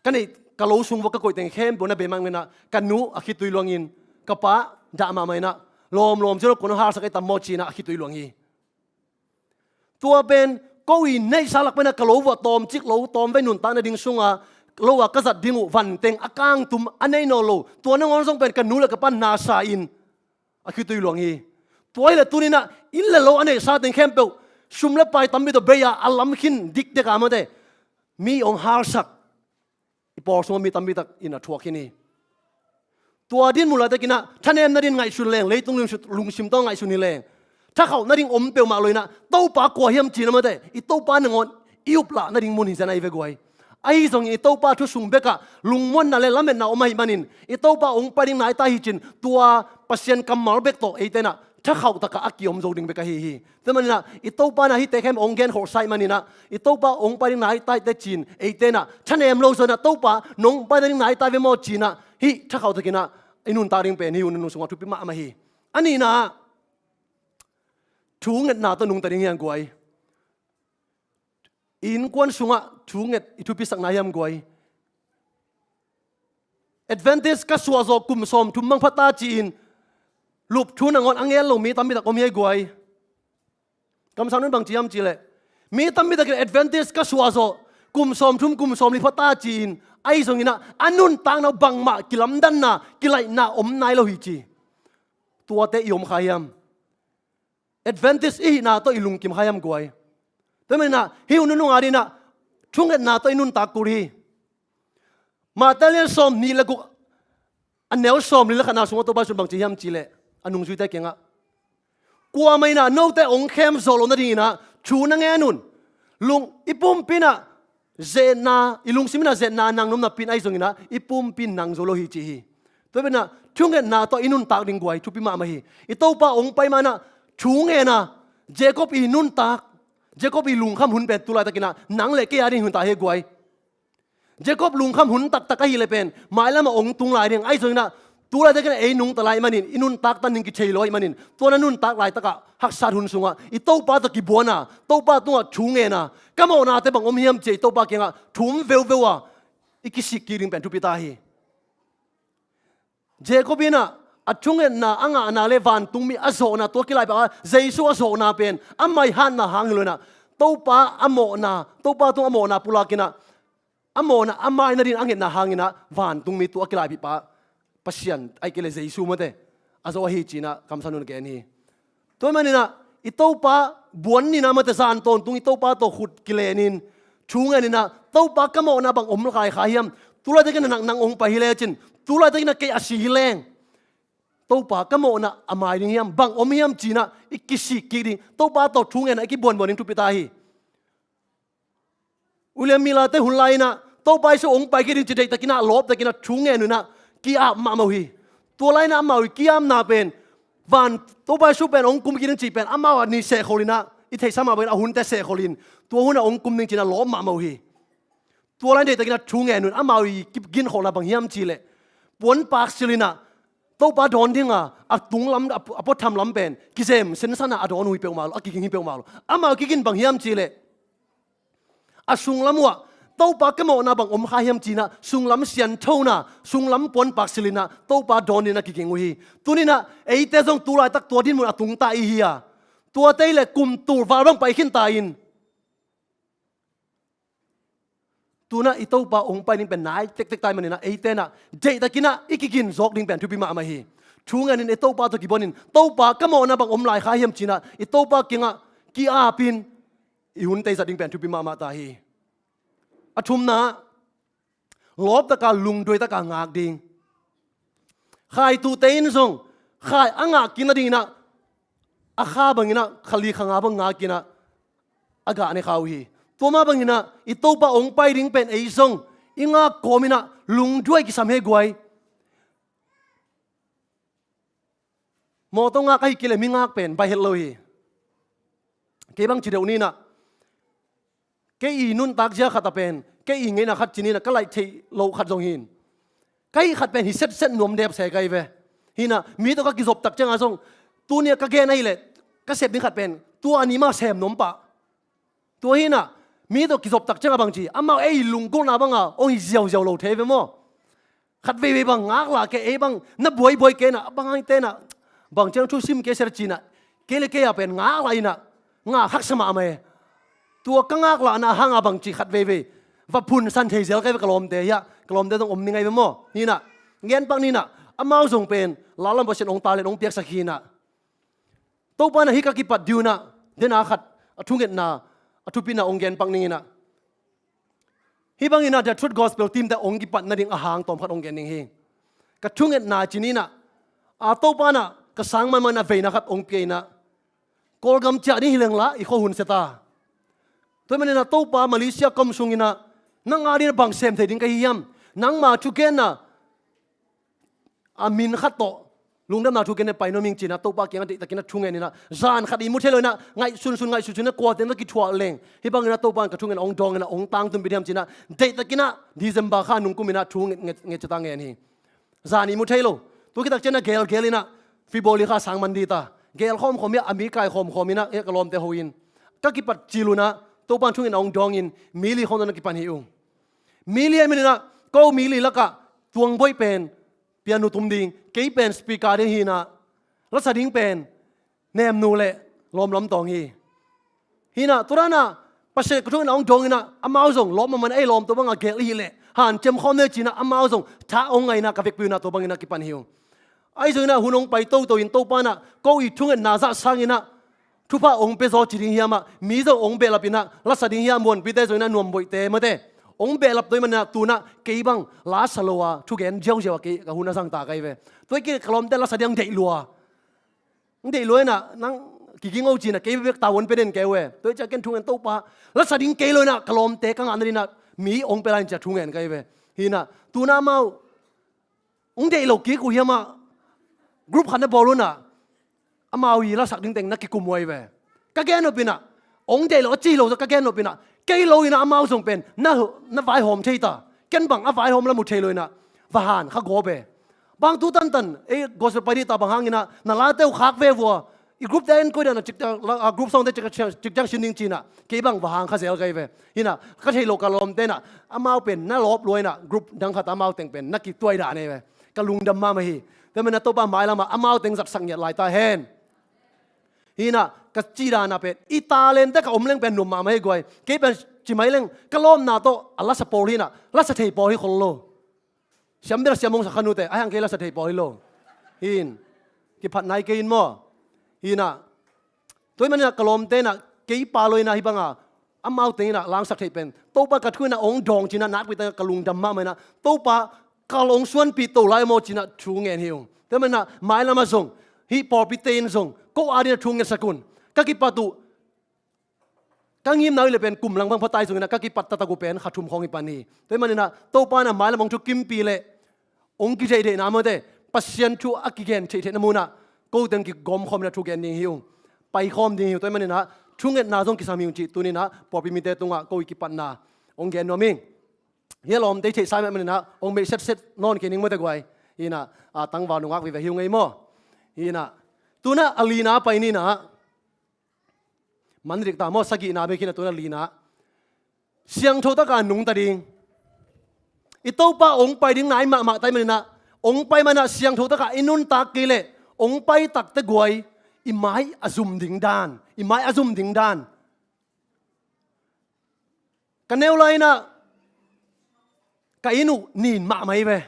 ka neih, ka lo sung vua ka koihteng khempeuh na bei mang inah ka nu a khitui luangin ka pa dah mahmah inah lawmlawm zel kua na halsak ei tam maw ci-inah a khitui luang hi. Tua pen ko i neihsa lak penah ka lo vua tawmcik lo tawmvei nuntak nading sunga lo a ka zat ding uh vanteng a kangtum a nei nawn lo tua nangawn zong pen ka nu le ka pan nasa in a khitui luang hi. Tua hileh tuninah inn le lo a neihsa teng khempeuh sum le pai tampi tawh bei-a a lam khin dikdek a mawte mi hong halsak i pawl sungah mi tampi tak in a thuak khin hi. Tua dinmun laitakinah thanem nadin ngaihsun leng, leitung lungsim, lungsim tawh ngaihsun hi leng thakhauh nading om peuhmah lo inah Topa kua hiam cihna mawte i Topa nangawn i uplah nading mun hi zen ahi ve guai. Ahi zongin i Topa thusung bekah lungmuanna le lametna om ahih manin i Topa hong pai ding nai ta hi cin tua Pasian kammal bek tawh eite inah thakhauh takah a kiom zo ding bek ahi hi. Tua maninah i Topa inah hihte khem hong gen kholhsa ahih maninah i Topa hong pai ding nai ta hi teh cin eite inah thanem lo zo inah Topa nong pai ding nai ta ve maw ci-inah hih thakhauh takinah i nuntak ding pen hih hun nung sungah thupi mahmah hi. A nihna ah thu ngetna tawh nungta ding hi hang guai. i innkuan sungah thunget i thupisakna hiam guai? Adventist ka suahzawh kum sawmthum mang phata ci-in lup thu nangawn a ngel lo mi tampi tak om hi ei guai. Kamsang nun bang ci hiam cihleh, mi tampi takin Adventist ka suahzawh kum sawmthum kum sawmli phata ci-in ahi zonginah a nuntakna uh bangmah kilamdanna kilaihna om nai lo hi ci. Tuate i om kha hiam? Adventist i hihna tawh i lungkim kha hiam guai? Tua maninah hih hun nunung adinah thungetna tawh i nuntak kul hi. Matthai lian sawmnih le guk a neu sawmli le khatna sungah Topa Jesuh bang ci hiam cihleh, a nungzuite kiangah, kuamah inah note hong khem zawh loh nadinginah thu na ngen un. Lung i pumpi inah zetna, i lungsim inah zetna nang nuam napi in ahi zonginah i pumpi in nang zo lo hi ci hi. Tua pen ah thungetna tawh i nuntak ding guai thupi mahmah hi. I Topa hong pai manah thu ngen a, Jacob i nuntak, Jacob i lungkham hun pen tulaitakinah nang le kei a ding hun ta hi guai. Jacob lungkham hun taktak ahih leh pen mailamah hong tung lai ding ahi zonginah, tulaitakinah ei nungta lai manin i nuntak tan ding kithei lo ahih manin, tua na nuntak laitakah haksat hun sungah i Topa tawh kibuan a, Topa tungah thu ngen a, ka mawhnate bang om hiam ci-a i Topa kiangah thum veuveu a i kisik kik ding pen thupi ta hi. Jacob inah a thungetna, a ngahna le vantungmi a zawhna, tua kilaipa Jesuh a zawhna pen amah i hatna hang hi lo inah, Topa a mawhna, Topa tung a mawhna pulakinah a mawhna a mai nadin a ngetna hanginah vantungmi tua a kilaipihpa Pasian ahi kei le Jesuh mawte a zawh ahi cinah kamsang nun gen hi. Tua maninah i Topa buan ninah mawte zan tawntung i Topa tawh khut kilenin thu ngeninah, Topa ka mawhna bang om lai kha hiam? Tulaitakinah nang hong pai hi lecin, tulaitakinah kei a si hi leng, Topa ka mawhna a mai ding hiam, bang om hiam cinah i kisik kik ding, Topa tawh thu ngenah i kibuanbuan ding thupi ta hi. William Miller te hun lai inah Topa Jesuh hong pai kik ding ci deihtakinah lawptakinah thu ngen uh inah ki-ap mahmah uh hi. Tua lai inah amau i ki-apna pen van, Topa Jesuh pen hong kum kik ding ci pen amau a ni sehkhol inah i theihsa mah bangin a hunte sehkhol in tua hunah hong kum ding cinah lawp mahmah uh hi. Tua lai deihtakinah thu ngen un, amau i kiginkholhna bang hiam cihleh, puanpak silhinah Topa dawn dinga a tunglam, a puatham lam pen kizem sensanah a dawn uh hi peuhmah lo, a kiging hi peuhmah lo. Amau kigin bang hiam cihleh, a sunglam uhah Topa ka mawhna bang om kha hiam cinah sunglam sianthona, sunglam puanpak silhinah Topa dawn dinah kiging uh hi. Tuninah eite zong tulaitak tua dinmun a tungta i hi a, tuate i le kum tul val bang pai khinta in, tunah i Topa hong pai ding pen nai tektek ta ahih maninah eite inah deihtakinah i kigin zawk ding pen thupi mahmah hi. Thu ngenin i Topa tawh kibuanin, Topa ka mawhna bang om lai kha hiam cinah i Topa kiangah ki-apin i hunte i zat ding pen thupi mahmah ta hi. A thumna, lawptaka lungduaitaka ngak ding. Khaitute in zong khai a ngak kik nadinginah a kha banginah kha li kha nga bang ngakinah a gah ne kha uh hi. Tua mah banginah i Topa hong pai ding pen ei zong i ngak kawminah lungduai kisam hi guai. Mawtaw ngak ahi kei le mi ngak pen baih het lo hi. Kei bang ci deuh ninah, kei i nuntak zia khat a pen kei i ngeina khat ci ninah ka laih theih loh khat zong hin. Ka hih khat pen hi setset nuam dep se ka hi ve. Hinah mi tawh ka kizop tak ciangah zong, tuni-ah ka gen ahih leh ka sep ding khat pen tua a ni mah sem nuam pah. Tua hinah mi tawh kizop tak ciangah bang ci, amau ei lunggulhna banga hong hi ziauziau lo thei ve maw? Khat veivei bang ngaklah kei, ei bang na buaibuai kei inah, a bang hang tenah bang ciang thusim kei ser cinah, kei le kei a pen ngaklah inah ngak haksa mahmah e. Tua ka ngaklahna hanga bang ci khat veivei va phunsan thei zel kei ve ka lawmte hiah, ka lawmte zong om ni ngai ve maw? Hinah, ngenpak ninah, amau zong pen lalam Pasian hong talent hong piaksak hinah. Topa inah hih ka kipat diunah dena khat a thungetna, a thupina hong genpak ninginah, hih banginah The Truth Gospel team te hong kipat nading a hang tawm khat hong gen ning hi. Ka thungetna ci ninah, a Topa inah ka sang manman a veina khat hong pia inah, Kawlgam ciah ding hi lengla i khua hun sia ta. Tua maninah Topa Malaysia ka om sunginah nang a dingin bang sem thei ding ka hi hiam? Nangma thugenna a min khat tawh lungdamna thu kei ne pai nuam ing cinah Topa kiangah deihtakinah thungen inah, zan khat i mu thei lo inah ngaihsunsun ngaihsunsun inah kuate na kithuah leng, hih banginah Topa in ka thungen hong dawng inah hong tangtun pia diam cinah deihtakinah December kha nungkum inah thu nge, nge, nge cita ngen hi. Zan i mu thei lo. Tua kitak cianah gelgel inah February kha sang man dita. Gel khawmkhawm hiah a mi kai khawmkhawm inah hiah ka lawmte ho in ka kipat cil unah Topa in thungetna hong dawngin mi li khawng tawh na kipan hi ung. Mi li ahih maninah ko mi li lakah tuang boih pen pianu tum ding, kei pen speaker ding hinah lasa ding pen nemnu le lawmlam tawng hi. Hinah turanah Pasian ka thungetna hong dawnginah amau zong lawm mahmah in ei lawm tua bangah gelh i hih leh hanciam khawm ne cinah amau zong tha hong ngainah ka vekpi unah tua banginah kipan hi ung. Ahi zonginah hun hong pai toto in Topa inah ko i thungetna zah sanginah thupha hong pia zaw ci ding hiamah mi zong hong behlap inah lasa ding hiam muanpite zonginah nuamboihte mate hong behlap tua ahih maninah tunah kei bang lasa lo a thugen ziauziau a kei ka hun a zangta kai ve. Tua i kei ka lawmte lasa ding ang deih lua. Ang deih lua inah nang kiging o cinah kei bek tavuan pia den kei ve. Tua i ciah ken thungen Topa lasa ding kei lo inah ka lawmte ka ngahna dinah mi hong pia lai in ciah thungen kai ve. Hinah tunah amau hong deih lo kik uh hiamah group khat na bawl unah amau i lasak ding teng na kikum uh ahi ve. Ka gen nop inah hong deih lo a ci lo ka gen nop inah kei lo inah amau zong pen na, na vaihawm thei ta. Ken bang a vaihawm la mu thei lo inah va han kha gawp e. Bang tu tantan ei gospel pai dih ta bang hanginah na late uh khak ve vua. I group te en koi dana group sawngte cikciang sin ding cinah kei bang va hang kha zel kai ve. Hinah ka theih lo ka lawmte inah amau pen na lawp lua inah group dang khat amau teng pen na kituai dan e ve. Ka lungdam mahmah hi. Tua maninah Topa mailamah amau teng zatsak ngiat lai ta hen. Hinah ka cih danah pen i talente ka om leng pen nuam mahmah hi guai. Kei pen ci mai leng ka lawmna tawh a lasa pawl hinah lasa thei pawl hi khol lo. Siam bel siam hong sak kha nute a hiang kei lasa thei pawl hi lo. Hin kiphat nai kei in maw? Hinah tua ahih maninah ka lawmte inah kei pa lo inah hih banga amau teng inah langsak theih pen Topa ka thu inah hong dawng cinah nakpi tak ka lungdam mahmah inah Topa kal hong suanpih to lai maw cinah thu ngen hi ung. Tua ahih maninah mailamah zong hih pawlpite in zong ko adinah thu ngetsak un. Ka kipat uh ka ngimna uh le pen kum lang bang phatai zonginah ka kipat taktak uh pen kha thum khawng hi pan hi. Tua ahih maninah Topa inah mailam hong thukimpih leh hong kitheihtheihna mawte Pasian thu a kigen theihtheihna munah ko teng kigawm khawm inah thugen ding hi ung. Pai khawm ding hi ung. Tua ahih maninah thungetna zong kisam hi ung cih tuninah pawlpi mite tungah ko i kipatna hong gen nuam ing. Hia lawmte i theihsa mah maninah hong meih setset nawn kei ning mawte guai. Hinah a tangval nungak vive hi ung ei maw? Hinah tunah a lina pai ninah man dik ta maw sagihna bek hinah tunah lina siangtho taka nungta ding. I Topa hong pai ding nai mahmah ta ahih maninah hong pai manah siangtho taka i nuntak kei leh hong pai takte guai i mai a zum ding dan, i mai a zum ding dan. Ka neu lai inah ka inn uh nin mahmah hi ve.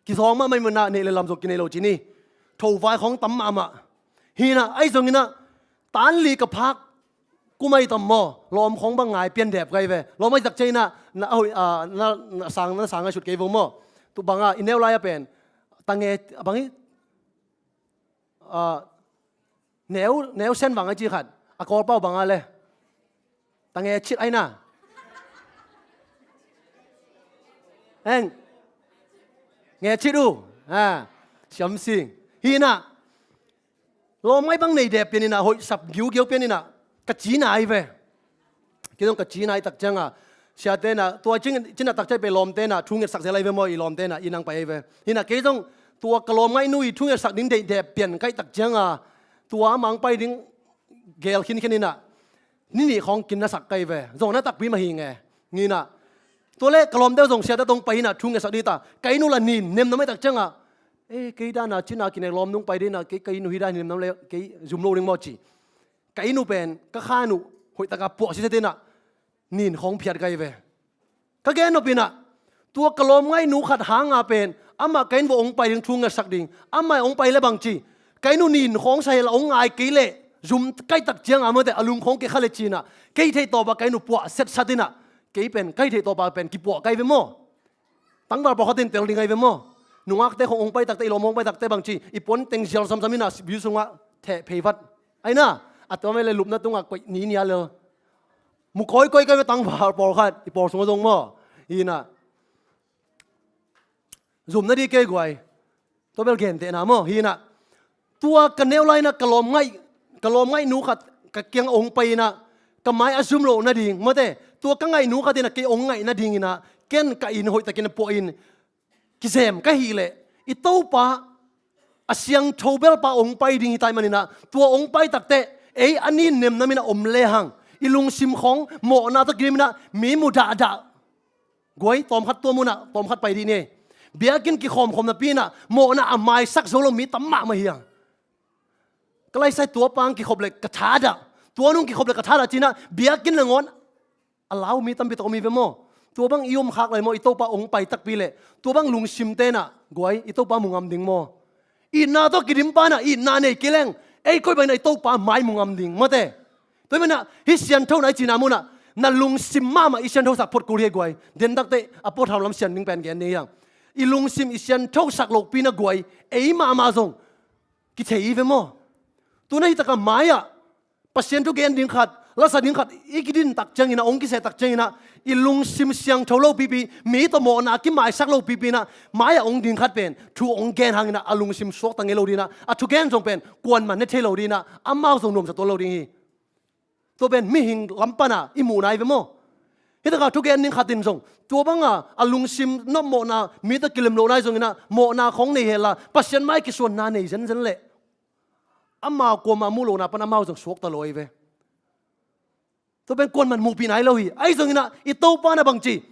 Kizawng mahmah hi maninah neih le lam zong kinei lo ci ni. Thovai khawng tam mahmah. Hinah ahi zonginah tanli ka phak kum ahi tam maw lawm khawng bang ngai pian dep ka hi ve. Lawm ahi tak cianginah na a hoih na sang na sang ahi sut kei vo maw? Tu bangah i neu lai a pen tange a bang hi. Neu neu sen bang ahi ci khat a Kawlpau bangah le tange cit ahi na. Eng nge cit uh siam sing hinah lawm ngai bang nei dep pianinah hoih sap giugiau pianinah ka cina ahi ve. Kei zong ka cina ahi tak cianga siate inah tua cinah tak ciah pei lawmte inah thu ngetsak zel ahi ve maw i lawmte inah i nang pai ahi ve. Hinah kei zong tua ka lawm ngaihnu i thu ngetsak ding deih dep pian ka hih tak cianga tua a mang pai ding gel khinkhen inah ni nih khawng kin na sak ka hi ve. Zong na takpi mah hi nge. Nginah tua le ka lawmte uh zong siate tawh hong pai inah thu ngetsak dih ta. Ka inn uh la nin nemnam ahi tak ciangah e kei dana cina kinek lawm nung pai dih inah kei ka inn uh hi dan hi nemnam le kei zum lo ding maw ci. Ka inn uh pen ka khan uh hoih taka puah siset inah nin khawng phiat ka hi ve. Ka gen nop inah tua ka lawm ngaihnu khat hanga pen amah ka inn vawh hong pai ding thu ngetsak ding amah hong pai le bangci ka inn uh nin khawng sa hela hong ngai kei leh zum ka hih tak cianga mawte a lung khawng kei kha le cinah kei theih tawpah ka inn uh puah setsat inah kei pen ka hih theih tawpah pen kipuah ka hi ve maw? Tangval pawlkhat in tel ding ahi ve maw? Nungakte khawng hong pai takte i lawm hong pai takte bangci i puan teng zial samsam inah biu sungah theh phei vat ahi na a tua mei le lupna tungah koih ni nia lel. Mu kawikawi kei ve tangval pawlkhat i pawl sungah zong maw? Hinah zumna dih kei guai. Tua bel gentehna maw hinah tua ka neu lai inah ka lawm ngaih ka lawm ngaihnu khat ka kiang a hong pai inah ka mai a zum loh nading mawte tua ka ngaihnu khat inah kei hong ngaih nadinginah ken ka inn hoihtakin a puahin kizem ka hih leh i Topa a siangtho belpa hong pai ding hi ta ahih maninah tua hong pai takteh ei a nin nemnam inah om lehang I lungsim khawng mawhna tawh kidim inah mi mu dahdah. Guai, tawmkhat tua munah tawmkhat pai dih ni. Biakinn kikhawmkhawm napi inah mawhna a maisak zo lo mi tam mahmah hi hang. Ka laisai tua pang kikhop le ka thadah, tua nung kikhop le ka thadah ci inah biakinn nangawn a lau mi tampi tak om hi ve maw? Tua bang i om khak lai maw, i Topa hong pai takpi leh tua bang lungsimte inah, guai, i Topa mu ngam ding maw? Itna tawh kidim pa inah itna nei kei leng, ei koi bang inah i Topa mai mu ngam ding maw te? Tua hi manah hih sianthona i cihna munah na lungsim mahmah i sianthosak phot kul hi, guai. Dentakte a puathau lam sian ding pen gen ni hiang. I lungsim i sianthosak lopi inah, guai, ei mahmah zong kithei hi ve maw? Tuna hi takah mai-ah Pasian thugen ding khat, lasa ding khat i kidin tak ciang inah, hong kiseh tak ciang inah, i lungsim siangtho lo pipi, mi tawh mawhna a kimaisak lo pipi inah, mai-ah hong ding khat pen thu hong gen hang inah a lungsim suakta ngei lo ding inah, a thugen zong pen kuaman ne thei lo ding inah, amau zong nuamsa tuan lo ding hi. Tua pen mihing lam panah i muhna hi ve maw? Hi takah thugen ding khat in zong tua banga a lungsim nopmawhna, mi tawh kilem lohna hi zong inah, mawhna khawng nei hela Pasian mai kisuanna nei zenzen leh amau kuamah mu lohna pan amau zong suakta lo hi ve. Tua pen kuaman muhpih nai lo hi. Ahi zong inah i Topa inah bangci,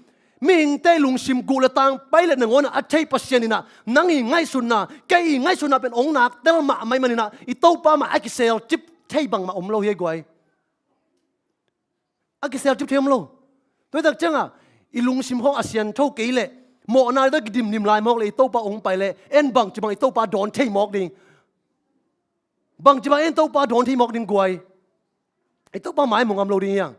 mihingte lungsim guh le tang pai le nangawn a thei Pasian inah, nang i ngaihsutna, kei i ngaihsutna pen hong nak tel mahmah ahih man inah, i Topa mah a kiselcip thei bangmah om lo hi, guai. A kiselcip thei om lo. Tua hi tak ciangah i lungsim khawng a siantho kei leh, mawhna tawh kidimdim lai mawk leh, i Topa hong pai leh en bangci bang i Topa dawn thei mawk ding? Bangci bang en Topa dawn thei mawk ding, guai? I Topa mai mu ngam lo ding hiang.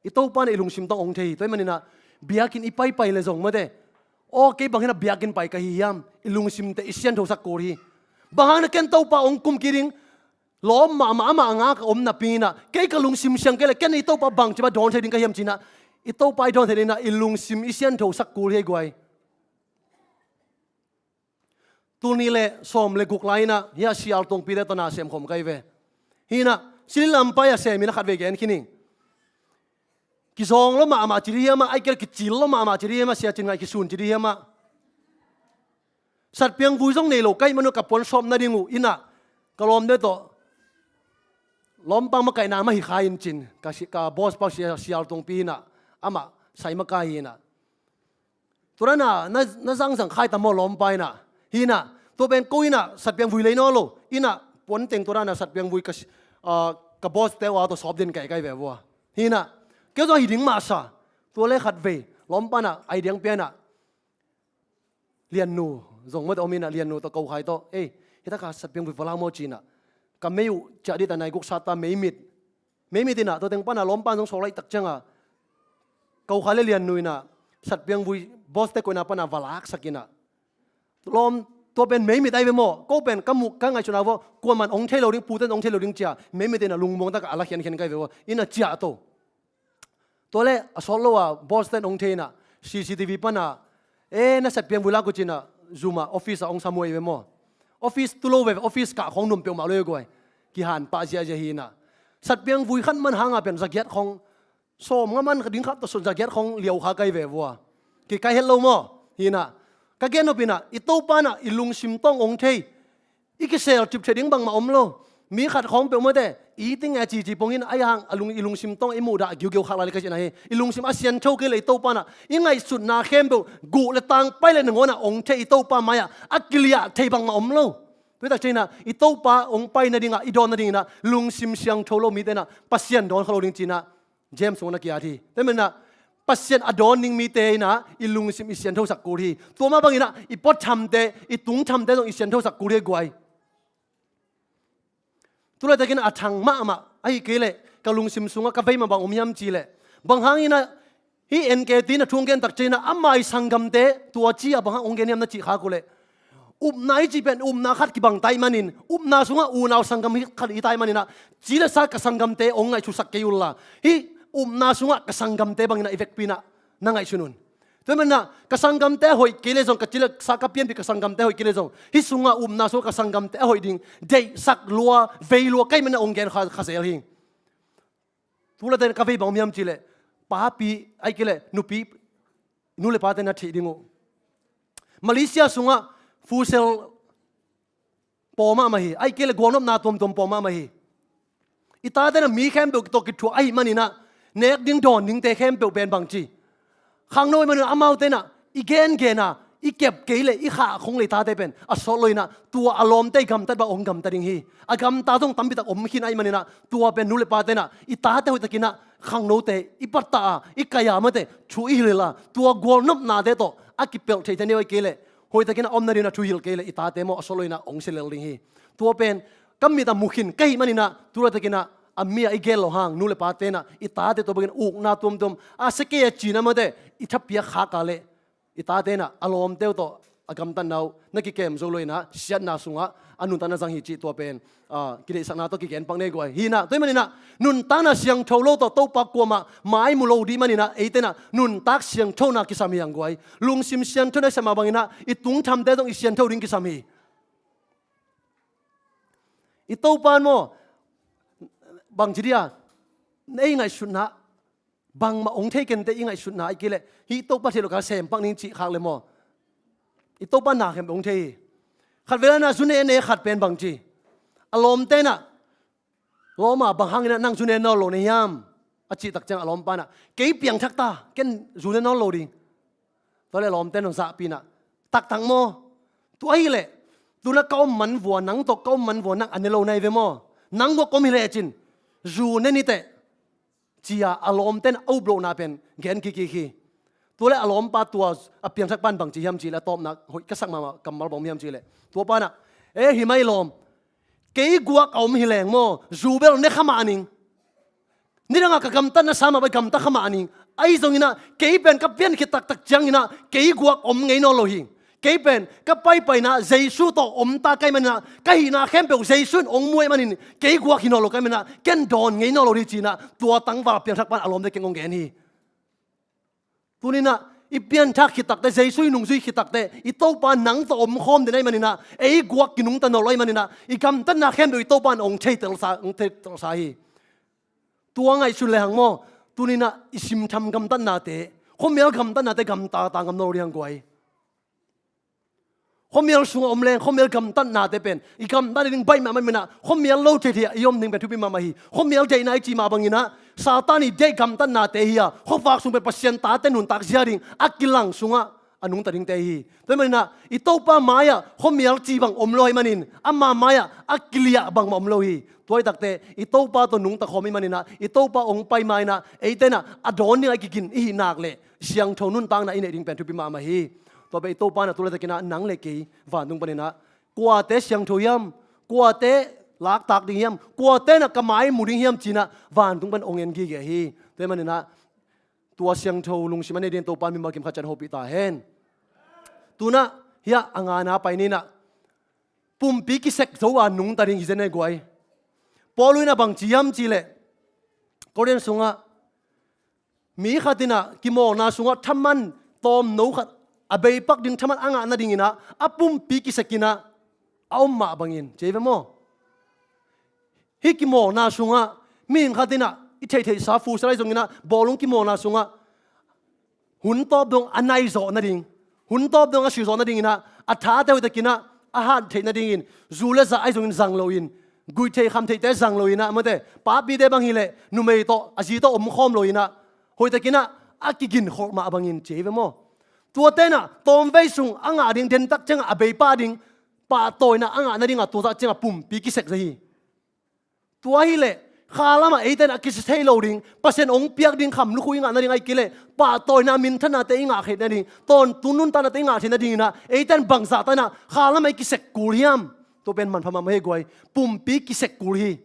I Topa inah i lungsim tawh hong thei hi. Tua ahih man inah biakinn i paipai le zong maw te, aw, kei bang hinah biakinn pai ka hi hiam? I lungsimte i sianthosak kul hi. Bang hang na ken Topa hong kum kik ding? Lawm mahmah, amah a ngak a om napi inah, kei ka lungsim siang kei leh ken i Topa bangci bang dawn thei ding ka hiam ci inah, i Topa i dawn thei ding inah i lungsim i sianthosak kul hi, guai. Tul nih le sawm le guk lai inah hih a sial tungpite tawh na semkhawm ka hi ve. Hih inah Sri Lanka pai a sem inah khatvei gen khin ing. Kizawng lo mahmah ci dih hiam ah, ahih kei leh kicil lo mahmah ci dih hiam ah, Sia Cin Ngaih kisun ci dih hiam ah. Satpiang vui zong nei lo ka hih man uh, ka puan sawp nading uh inah ka lawmte tawh lawmpa makaihna mah hi kha in cin, ka si-, ka boss pa sia-, sial tungpi inah amah sai makai hi inah. Tua dan a na, na zangzang khai ta maw lawmpa inah? Hi inah, tua pen ko inah satpiang vui lei nawn lo. Inah puanteng tua dan a satpiang vui ka si-, ah, ka boss te uh a tawh sawp den kai kai ve vua. Hi inah, kei zong hi ding mah sa. Tua le khatvei lawmpa inah ai diang pia inah, Liannu zong mawte om inah, Liannu tawh Ko Khai tawh, ei, hi takah satpiang vui va la maw ci inah, ka mei uh ciah dih ta, nai guk sat ta, meimit. Meimit inah, tua teng panah lawmpa in zong sawk laih tak ciangah, Ko Khai le Liannu inah satpiang vui boss te koihna panah va laksak inah, lawm, tua pen meimit ahi ve maw? Ko pen ka muk ka ngaihsutna vua, kuaman hong thei lo ding, pute in hong thei lo ding cia, meimit inah lungmuang takah a la khiankhian ka hi ve vua. Inah ciah to. Tua le a sawt lo a boss ten hong thei inah C C T V panah, e, na satpiang vui lak uh ci inah, zum ah, office ah hong sam uh ahi ve maw? Office tu lo ve, office kah khawng nuam peuhmah lo hi guai. Kihan pah ziahziah hi inah, satpiang vui khat man hangah pen zagiat khawng, sawm nga man ding khat tawh zagiat khawng liau kha ka hi ve vua. Kikai het lo maw? Hi inah, ka gen nop inah, i Topa inah i lungsim tawh hong thei, i kiselcip thei ding bangmah om lo. Mi khat khawng peuh mawte, i ting a cici pong in, ahi hang a lung, i lungsim tawh i muhdah giugiau khak lai le ka cihna hi. I lungsim a siantho kei leh i Topa inah i ngaihsutna khempeuh guh le tang pai le nangawn ah hong thei, i Topa mai-ah a kiliah thei bangmah om lo. Tua hi tak ciang inah i Topa hong pai nadingah, i dawn nading inah lungsim siangtho lo mite inah Pasian dawn kha lo ding ci inah James sungah na ki-at hi. Tua hi man inah Pasian a dawn ding mite inah i lungsim i sianthosak kul hi. Tua mah bang inah i puatthamte, i tungthamte zong i sianthosak kul hi guai. Tu laitakin a thang mahmah, ahih kei leh ka lungsim sungah ka vei mah bang om hiam cih leh, bang hang inah hih N K T in a thu hong gen tak ciang inah ama i sanggamte tua ci-ah bang hang hong gen hiam na cih khak uh leh, upna i cih pen upna khat kibang ta ahih manin, upna sungah unau sanggam hi khat hi ta ahih man inah, ci le sa ka sanggamte hong ngaihsutsak kei unla, hih upna sungah ka sanggamte bang inah i vekpi inah na ngaihsun un. Tua hi man inah ka sanggamte a hoih kei leh zong, ka ci le sa ka pianpih ka sanggamte a hoih kei leh zong, hih sungah upna sungah ka sanggamte a hoih ding deihsak lua, vei lua ka hih man inah hong gen kha, kha zel hi. Tu laitakin ka vei bang om hiam cih leh, papi, ahih kei leh nupi, nu le pate na theih ding uh, Malaysia sungah Futsal pawl mahmah hi, ahih kei leh gualnopna tuamtuam pawl mahmah hi. I tate in ah mi khempeuh tawh kithuah ahih manin ah, nek ding dawn dingte khempeuh pen bangci, khangno ahih manin ah amaute in ah i gengen a, i kep kei leh i khah khong leh i tate pen a sawt lo in ah, tua a lawmte i gamtat bang hong gamta ding hi. A gamta zong tampi tak om khin ahih manin ah, tua pen nu le pate in ah i tate hoihtakin ah khangnote i pattah a, i kaih a, mate, thu i hilh a, tua gualnopnate tawh a kipelh theite nei uh ahih kei leh, hoihtakin ah om nading in ah thu i hilh kei leh i tate maw a sawt lo in ah hong sia lel ding hi. Tua pen ka mit a mu khin ka hih manin ah, tu laitakin ah a mi a i gel loh hang, nu le pate in ah i tate tawh bangin ukna tuamtuam a sia kei a ci-in ah, mate, i thapiak khak a leh, i tate in ah a lawmte uh tawh a gamtatna uh na kikem zo lo in ah, siatna sungah a nuntakna zang hi cih tua pen, ah, kideihsakna tawh kigen pak ni guai. Hi in ah, tua ahih manin ah nuntakna siangtho lo tawh Topa kuamah mai mu lo ding manin ah, eite in ah nuntak sianthona kisam hi hang guai. Lungsim sianthona kisam mah bangin ah i tungthamte zong i siantho ding kisam hi. I Topa in maw, bangci dia, na i ngaihsutna, bangmah hong thei kei inteh, i ngaihsutna ahih kei leh, hih Topa thei lo ka sem pak ning cih khak leh maw, i Topa in na khempeuh hong thei hi. Khatvei lai-in ah zu ne ne khat pen bangci, a lawmte in ah, lawm a, bang hangin ah nang zu ne nawn lo na hiam, a cih tak ciang a lawmpa in ah, kei piangthak ta, ken zu ne nawn lo ding. Tua leh lawmte in hong zahpih in ah, taktak maw, tua ahih leh tu-in ah ka om man vua, nang tawh ka om man vua, nang a ne lo na hi ve maw, nang guak om hi lecin zu ne ni teh, ci-a a lawmte in a up lohna pen gen kikik hi. Tua leh a lawmpa tua a piangthakpa in bangci hiam cih leh, a tawpna hoih ka sak mahmah kammal bang om hiam cih leh, tuapa in ah, e, hi mai lawm, kei guak a om hi leng maw, zu bel ne kha mah ning. Nidangah ka gamtatna sa mah bang, gamta kha mah ning. Ahi zongin ah kei pen ka pian khit taktak ciangin ah kei guak om ngei nawn lo hi. Kei pen ka paipaina Jesu tawh om ta ka hih manin ah, ka hihna khempeuh Jesu in hong mu ahih manin kei guak hi nawn lo ka hih manin ah, ken dawn ngei nawn lo ding ci-in ah, tua tangval piangthakpa in a lawmte kiang hong gen hi. Tuni-in ah i pianthak khit takteh, Jesu i nungzui khit takteh, i Topa nang tawh omkhawm den ahih manin ah, ei guak kinungta nawn lo ahih manin ah, i gamtatna khempeuh i Topa in hong theitel sa, hong theitel sa hi. Tua ngaihsun lehang maw, tuni-in ah i simtham gamtatnate, khuamial gamtatnate gamta ta ngam nawn lo ding hang guai. Khuamial sungah om leng, khuamial gamtatnate pen i gamtatna ding baih mahmah ahih manin ah, khuamial lo thei thei ah i om ding pen thupi mahmah hi. Khuamial deihna i cih mah bangin ah, Satan i deih gamtatnate hi a, khuavak sung pen Pasian tate nuntak zia ding a kilang sungah a nungta dingte hi. Tua ahih manin ah i Topa mai-ah khuamial cih bang om lo ahih manin, ama mai-ah a kiliah bangmah om lo hi. Tua ahih takteh i Topa tawh nungta khawm ahih manin ah, i Topa hong pai ma-in ah, eite in ah a dawn dingah i kigin i hih nak leh, siangtho nuntakna i neih ding pen thupi mahmah hi. Tua pen i Topa in ah tu laitakin ah nang le kei vantung panin ah, kuate siangtho hiam, kuate laktak ding hiam, kuate in ah ka mai mu ding hiam ci-in ah vantung pan hong en gige hi. Tua ahih manin ah tua siangtho lungsim a nei dingin Topa in mimal kim khat ciat hopih ta hen. Tu-in ah hiah a ngana pai ni in ah, pumpi kisek zo a nungta ding hi zen ei guai. Paul in ah bangci hiam cih leh, Korin sungah mi khat in ah kimawlna sungah thaman tawmno khat, a beipak ding thaman a ngah nadingin ah a pumpi kisek in ah a om mah bangin, ci hi ve maw? Hih kimawlna sungah mihing khat in ah, i theihtheihsa futsal ahi zongin ah, bawlung kimawlna sungah hun tawp dong a nai zawh nading, hun tawp dong a si zawh nadingin ah, a thate hoihtakin ah a hat theih nadingin, zu le zah ahi zongin zang loin, guih theih kham theihte zang loin ah, mate, papite bang hi leh numei tawh, a zi tawh omkhawm loin ah, hoihtakin ah a kigin khol mah bangin, ci hi ve maw? Tuate in ah tawmvei sung a ngah ding, dentak ciangah a beipak ding pahtawina a ngah nadingah, tua zah ciangah pumpi kisek zaw hi. Tua ahih leh kha lamah eite in a kisia thei lo ding, Pasian hong piak ding kham lukhu i ngah nading ahih kei leh, pahtawina, minthanate i ngah theih nading, tawntung nuntaknate i ngah theih nadingin ah, eite in bangzah ta in ah kha lamah i kisek kul hiam? Tua pen manpha mahmah hi guai. Pumpi kisek kul hi.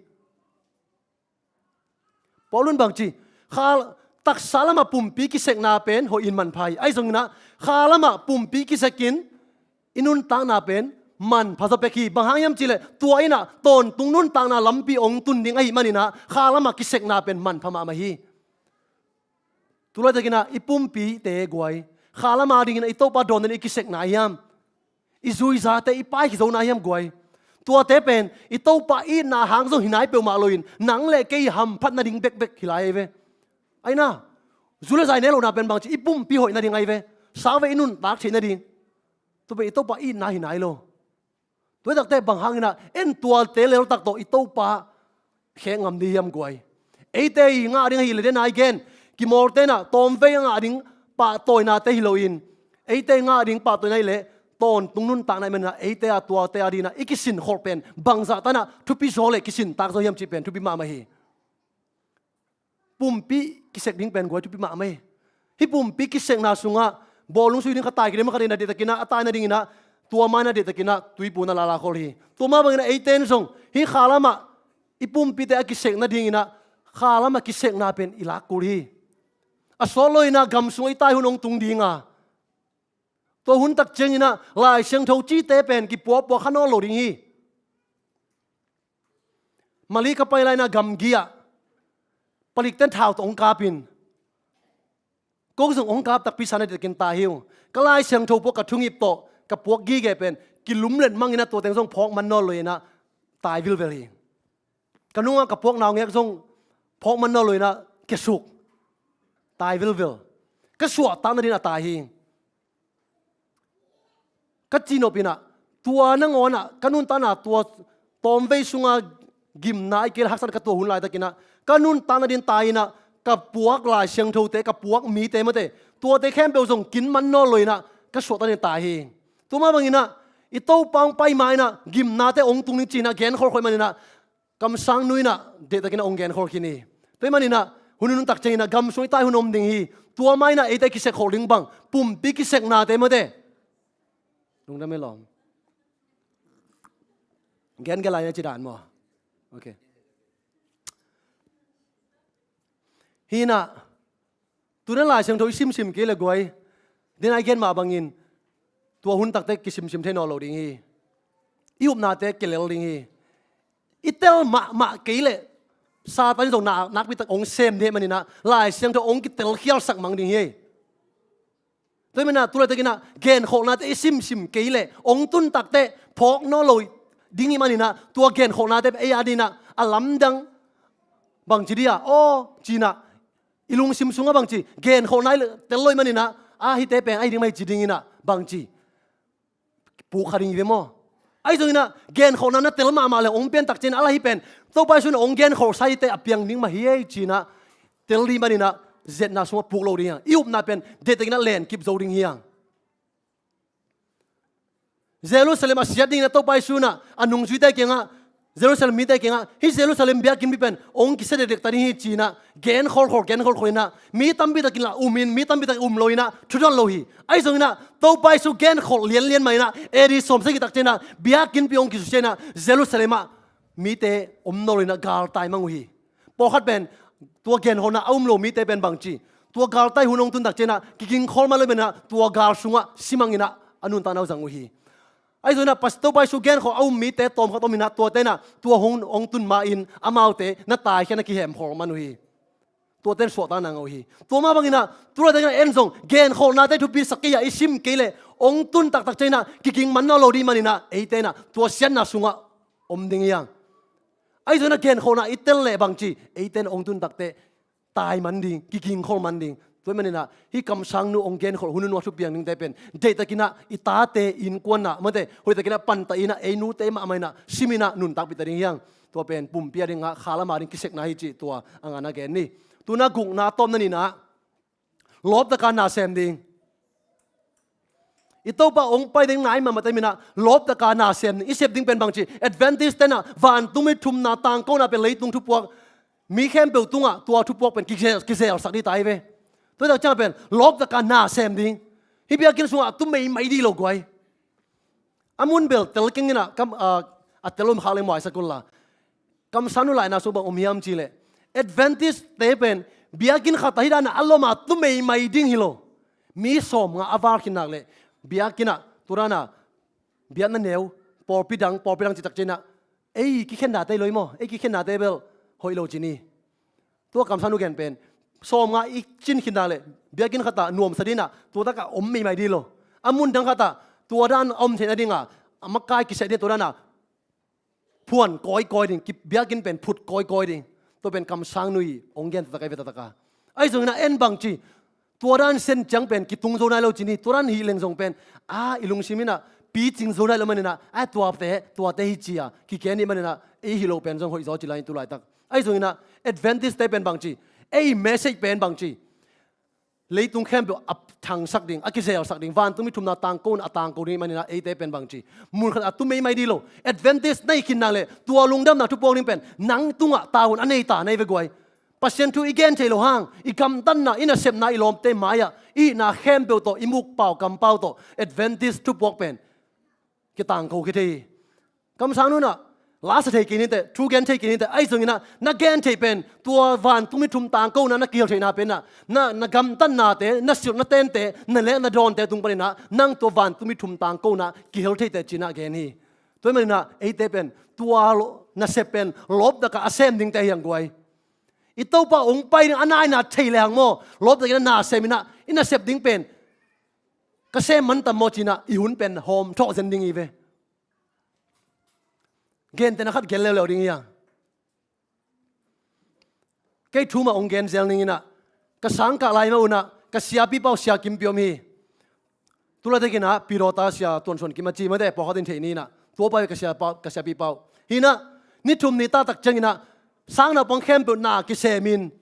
Paul in bangci, kha, taksa lamah pumpi kisekna pen hoihin manpha hi. Ahi zongin ah kha lamah pumpi kisekin i nuntakna pen manpha zaw pek hi. Bang hang hiam cih leh, tua in ah tawntung nuntakna lampi hong tun ding ahih manin ah kha lamah kisekna pen manpha mahmah hi. Tu laitakin ah i pumpite guai, kha lamah dingin ah i Topa dawn dingin i kisekna hiam, i zuizate i paikhia zona hiam guai? Tuate pen i Topa itna hang zong hi nai peuhmah loin, nang le kei hamphat nading bekbek hi lai hi ve. Ahi na, zu le zah i ne lohna pen bangci, i pumpi hoih nading ahi ve. Sauvei i nuntak theih nading. Tua pen i Topa itna hi nai lo. Tua ahih takteh bang hangin ah, en tuate leltak tawh i Topa khek ngam ding hiam guai? Eite i ngah ding ahih leh, den a i gen, kimawlte in ah tawmvei a ngah ding pahtawinate hi loin, eite i ngah ding pahtawina ahih leh tawntung nuntakna ahih manin ah, eite a tuate a dingin ah i kisin kholh pen bangzah tan ah thupi zaw leh kisin tak zaw hiam cih pen thupi mahmah hi. Pumpi kisek ding pen guai thupi mahmah hi. Hih pumpi kisekna sungah bawlung sui ding khat tai kidem khat in ah, deihtakin ah a taina dingin ah, tua ma in ah deihtakin ah tuipi in ah lala khol hi. Tua mah bangin ah eite in zong hih khalam ah i pumpite a kisek nadingin ah khalam ah kisekna pen i lak kul hi. A sawt lo in ah gam sungah i tai hun hong tung ding a, tua hun tak ciangin ah Lai Siangtho cite pen kipuakpuak kha nawn lo ding hi. Mali ka pai lai in ah gamgi ah palikten thau tawh hong kap in, ko zong hong kap takpi sa na, deihtakin tai hi ung. Ka Lai Siangtho puak, ka thungip tawh ka puak gige pen kilumlet mang in ah tua teng zong phawk man nawn lo in ah tai vilvel hi. Ka nungah ka puak naungek zong phawk man nawn lo in ah kiasuk, tai vilvel. Ka suahtak nadingin a tai hi. Ka cihnopna in ah, tua nangawn ah ka nuntakna, tua tawmvei sunga gimna ahih kei leh haksatna ka tuah hun laitakin ah, ka nuntakna dingin tai in ah, ka puak Lai Siangthote, ka puak mite mate, tuate khempeuh zong kin man nawn lo in ah ka suahtak nadingin tai hi. Tua mah bangin ah i Topa hong pai ma in ah gimnate hong tung ding ci-in ah gen kholkhol ahih manin ah, kamsangnu in ah deihtakin ah hong genkhol khin hi. Tua ahih manin ah hun nuntak ciangin ah gam sung i tai hun om ding hi. Tua ma in ah eite kisek khol ding bang, pumpi kiseknate mate. Lungdam ei lawm. Gen gel lai na ci dan maw? Ok. Hi in ah, tu-in Lai Siangtho i simsim kei leh guai, den a i gen mah bangin tua hun takte kisimsim thei nawn lo ding hi. I upnate kilel ding hi. I tel mahmah kei leh Satan in zong na-, nakpi tak hong sem ding ahih manin ah Lai Siangtho hong kitelkhialsak mang ding hi. Tua ahih manin ah tu laitakin ah genkholhnate i simsim kei leh hong tun takte phawk nawn lo ding ahih manin ah, tua genkholhnate ei a dingin ah a lamdang bangci ding a, aw ci-in ah, i lungsim sungah bangci, genkholhna i tel lo ahih manin ah, a hihte pen a hi ding mah hi ci dingin ah bangci, puk kha ding hi ve maw? Ahi zongin ah genkholhna na tel mahmah leh hong piantak ciangin ah a la hi pen, Topa Jesu in ah hong genkholhsa hite a piang ding mah hi ei ci-in ah tel ding ahih manin ah, zetna sungah puk lo ding hi hang. I upna pen deihtakin ah lenkip zo ding hi hang. Jerusalem a siat dingin ah Topa Jesu in ah a nungzuite kiangah, Jerusalem mite kiangah, hih Jerusalem biakinnpi pen hong kisia dekdek ta ding hi ci-in ah genkholkhol, genkholkhol in ah, mi tampi takin lah um in, mi tampi takin um lo in ah, thu dot lo hi. Ahi zongin ah Topa Jesu genkholh lianlian mah in ah, A D sawmsagih tak ciangin ah biakinnpi hong kisusia in ah, Jerusalem ah mite om nawn lo in ah galtai mang uh hi. Pawlkhat pen tua genkholhna a um lo mite pen bangci, tua galtai hun hong tun tak ciangin ah kigingkhol man lo ahih manin ah tua gal sungah si mang in ah a nuntakna uh zang uh hi. Ahi zongin ah Pas-, Topa Jesu genkholh a um mite tawmkhat om in ah, tuate in ah tua hun hong tun ma-in amaute na taikhia in ah kihemkhol man uh hi. Tuate in suahtakna ngah uh hi. Tua mah bangin ah tu laitakin ah en zong genkholhnate thupisak kei a, i sim kei leh hong tun taktak ciangin ah kiging man nawn lo ding ahih manin ah, eite in ah tua siatna sungah om ding hi hang. Ahi zongin ah genkholhna i tel leh bangci, eite in hong tun takte tai man ding, kigingkhol man ding. Tua ahih manin ah hih kamsangnu hong genkholh hun nunung a thupiang dingte pen deihtakin ah i tate innkuan ah mate, hoihtakin ah pantah in ah, ei nute mahmah in ah sim in ah nuntakpih ta ding hi hang. Tua pen pumpi a dingah khalam a ding kisekna hi cih tua a ngana gen ni. Tu-in ah gukna, tawpna nihna, lawptaka na sem ding. I Topa hong pai ding nai mahmah te min ah lawptaka na sem ding. I sep ding pen bangci, Adventist te in ah vantung mi thumna tangkona pen leitung thupuak, mi khempeuh tungah tua thupuak pen kizel, kizelsak ding ta hi ve. Tua tak ciang pen lawptaka na sem ding. Hih biakinn sungah tu meimai ding lo guai. A mun bel tel keng in ah, kam, a, a tel om khak leng muaisak un la. Kamsangnu laina sung bang om hiam cih leh, Adventist te pen biakinn khat ah hih dan a lom a tu meimai ding hi lo. Mi sawmnga a val khin nak leh biakinn ah, tua dan a, biakna neu, pawlpi dang, pawlpi dang cih tak ciang in ah, ei kikhen date hi lo hi maw, ei kikhen date bel hoih lo ci ni. Tua kamsangnu gen pen, sawmnga i cin khin nak leh biakinn khat ah nuamsa ding in ah, tua tak a om meimai ding hi lo. A mun dang khat ah tua dan a om theihna ding a, a makai kiseh ding a, tua dan a phuan kawikawi ding, ki, biakinn pen phut kawikawi ding. Tua pen kamsangnu i hong gen taktak ahi ve taktak a. Ahi zongin ah en bangci, tua dan sen ciang pen kitung zo nai lo ci ni, tua dan hih leng zong pen, a, i lungsim in ah picing zo nai lo manin ah, a, tuate, tuate hi ci a kigen ih manin ah, ei hih loh pen zong hoih zaw ci lai in tu laitak Ahi zongin ah Adventist-te pen bangci, ei message pen bangci, leitung khempeuh a thangsak ding, a kizelsak ding, vantungmi thumna tangkona a tangko ding ahih manin ah eite pen bangci, mun khat a tu meimai ding lo. Adventist na hih khin nak leh tua lungdamna thupuak ding pen nang tungah tavuan a nei ta na hi ve guai. Pasian thu i gen thei loh hang, i gamtatna, i nasepna, i lawmte mai-ah i itna khempeuh tawh, i mukpau kampau tawh Adventist thupuak pen kitangko khin thei hi. Kamsang nu in ah, la sa thei kei ni teh, thu gen thei kei ni teh, ahi zongin ah na gen theih pen tua vantungmi thum tangkona na kihel theihna pen ah, na, na gamtatnate, na silh na tente, na leh na dawnte tung panin ah nang tua vantungmi thum tangkona kihel thei teh ci-in ah gen hi. Tua ahih manin ah eite pen tua lo-, nasep pen lawptak a sem dingte hi hang guai. I Topa hong pai ding a na i na thei lehang maw, lawptakin ah na semin ah i nasep ding pen ka sem man tam maw ci-in ah i hun pen hawm thawh zen ding hi ve. Gentehna khat gen leuleu ding hi hang. Kei thu mah hong gen zel ning in ah, ka sangkah lai mah un ah ka siapipa uh Sia Kim Pia om hi. Tu laitakin ah Pidawta Sia Tuan Suan Kim a ci mate, pawlkhat in thei ni in ah, tua pa hi ka siapa, ka siapipa uh. Hi in ah, ni thum ni taktak ciangin ah sang naupang khempeuh na kisemin,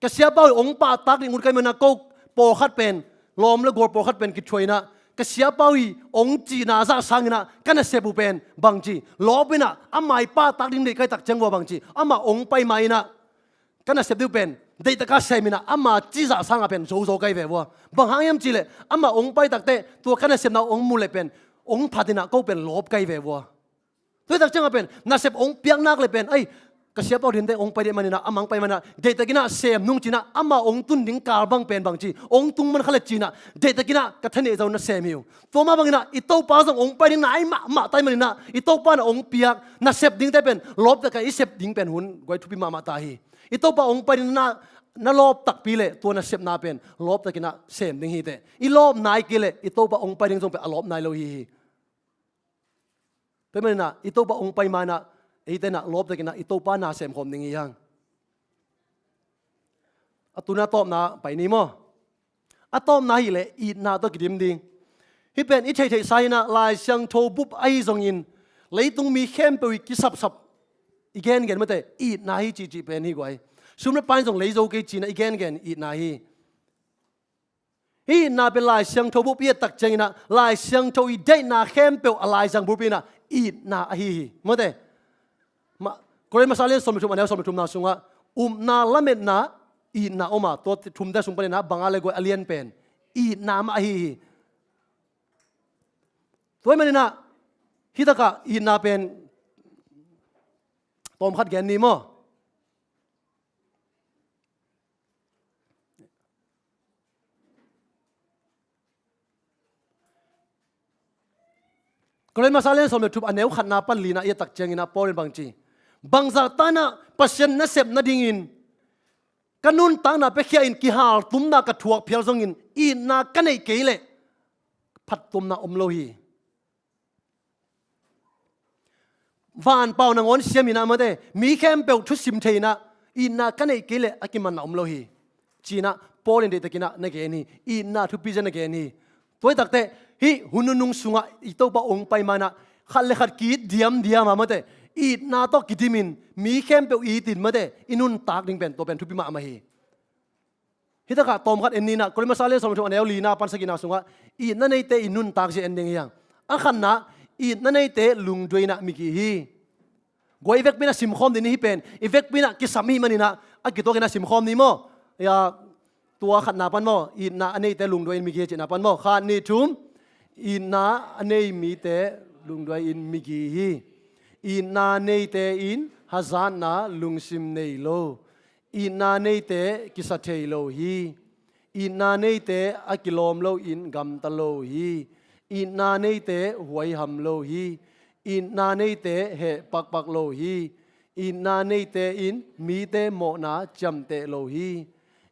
ka siapa uh hong pahtak ding ut ka hih manin ah ko pawlkhat pen, lawm le gual pawlkhat pen kithuah in ah, ka siapa uh hong cihna zah sangin ah ka nasep uh pen bangci, lawp in ah ama i pahtak ding deih ka hih tak ciang vua bangci, amah hong pai ma in ah ka nasep ding uh pen deihtakin sem in ah ama cih zah sangah pen zozo ka hi ve vua. Bang hang hiam cih leh amah hong pai takteh tua ka nasepna uh hong mu leh pen hong phat in ah ko pen lawp ka hi ve vua. Tua hih tak ciangah pen nasep hong piak nak leh pen, ai, ka siapa uh dinte hong pai ding manin ah, amah hong pai manin ah deihtakin ah sem nung ci-in ah amah hong tun ding kal bang pen bangci, hong tung man kha leh ci-in ah deihtakin ah ka thaneh zo na sem hi uh. Tua mah bangin ah i Topa zong hong pai ding nai mahmah ta ahih manin ah i Topa in ah hong piak nasep dingte pen lawptakin i sep ding pen hun guai thupi mahmah ta hi. I Topa hong pai ding na, na lawp takpi leh tua nasepna pen lawptakin ah sem ding hi teh. I lawp nai kei leh i Topa hong pai ding zong pen a lawp nai lo hi hi. Tua ahih manin ah i Topa hong pai ma in ah eite in ah lawptakin ah i Topa na sem khawm ding hi hang. A tu-in ah tawpna pai ni maw. A tawpna hi leh itna tawh kidim ding. Hih pen i theihtheihsa in ah Lai Siangtho bup ahi zongin leitung mi khempeuh i kisapsap, i gengen mate, itna hi cihcih pen hi guai. Sum le pai in zong lei zo kei ci-in ah i gengen itna hi. Hih itna pen Lai Siangtho bup i et tak ciangin ah Lai Siangtho i deihna khempeuh a laizang bulpi in ah itna ahi hi. Mate. Ma, Korin masa lian sawm le thum, a neu sawm le thumna sungah upna, lametna, itna om a, tua thumte sung panin ah bang a leh guai a lian pen itna mah ahi hi. Tua ahih manin ah hih takah itna pen tawmkhat gen ni maw. Korin masa lian sawm le thum, a neu khatna pan lina i et tak ciangin ah Paul in bangci, bangzah tan ah Pasian nasep nadingin ka nuntakna piakhia in kihaltumna ka thuak phial zongin itna ka neih kei leh phattuamna om lo hi. Vanpau nangawn siam in ah mate, mi khempeuh thusim thei in ah itna ka neih kei leh a kimanna om lo hi, ci-in ah Paul in deihtakin ah na gen hi. Itna thupi zia na gen hi. Tua hih takteh hih hun nunung sungah i Topa hong pai ma in ah khat le khat ki-it diamdiam a mate, itna tawh kidimin mi khempeuh i it in mate, i nuntak ding pen tua pen thupi mahmah hi. Hih takah tawmkhat en ni in ah, Korin masa lian sawm le thum, a neu lina pan sagihna sungah itna neite i nuntak zia en ding hi hang. A khatna, itna neite lungduai in ah migi hi. Guai, i vekpi in ah simkhawm ding ni hih pen. I vekpi in ah kisam i hih manin ah a kituakin ah simkhawm ni maw. Ia, tua khatna pan maw, itna a neite lungduai in migi hi cihna pan maw. Khat, nih, thum. Itna a nei mite lungduai in migi hi. Itna neite in hazatna lungsim nei lo. Itna neite kisa thei lo hi. Itna neite a kilawm loin gamta lo hi. Itna neite huaiham lo hi. Itna neite heh pakpak lo hi. Itna neite in mite mawhna ciamteh lo hi.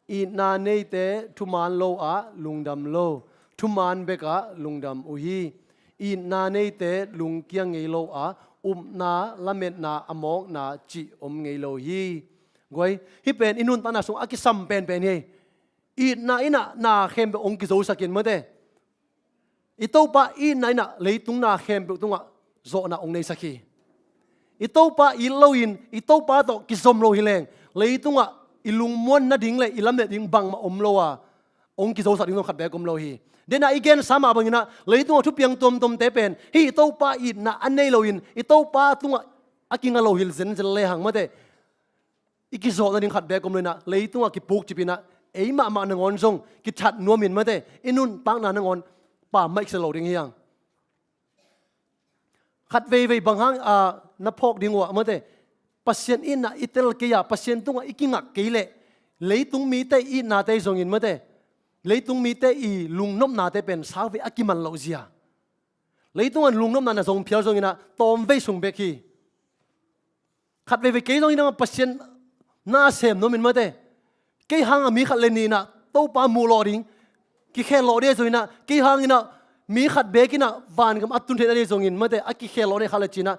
Itna neite thuman lo-ah lungdam lo, thuman bekah lungdam uh hi. Itna neite lungkia ngei lo-a upna, lametna, a mawkna cih om ngei lo hi. Guai, hih pen i nuntakna sungah a kisam penpen hi. Itna in ah na khempeuh hong kizosak in mate. I Topa itna in ah leitung na khempeuh tungah zawhna hong neisak hi. I Topa it loin, i Topa tawh kizom lo hi leng, leitungah i lungmuan nading le i lamet ding bangmah om lo a, hong kizosak ding zong khat beek om lo hi. Dena i gensa mah banginah, leitungah thupiang tuamtuamte pen hih i Topa itna a nei loin, i Topa tungah a kinga lo hi zenzen lehang mate, i kizawh nading khat beek om lo inah, leitungah kipukcip inah, ei mahmah nangawn zong kithat nuamin mate, i nuntakna nangawn pammaih kisa lo ding hi hang. Khat veivei bang hang, a, na phawk ding uh ah mate, Pasian itna i tel kei a, Pasian tungah i kingak kei leh, leitung mite itnate zongin mate, leitung mite i lungnopnate pen sauvei a kiman loh zia. Leitungah lungnopna na zong phial zonginah tawmvei sung bek hi. Khat veivei kei zong hi dangah Pasian na sem nuamin mate, kei hangah mi khat le nih inah Topa muh lawh ding, kikhel lawh ding zonginah, kei hanginah mi khat bekinah vangam a tun theihna ding zongin mate, a kikhel lawh ding khat le cinah,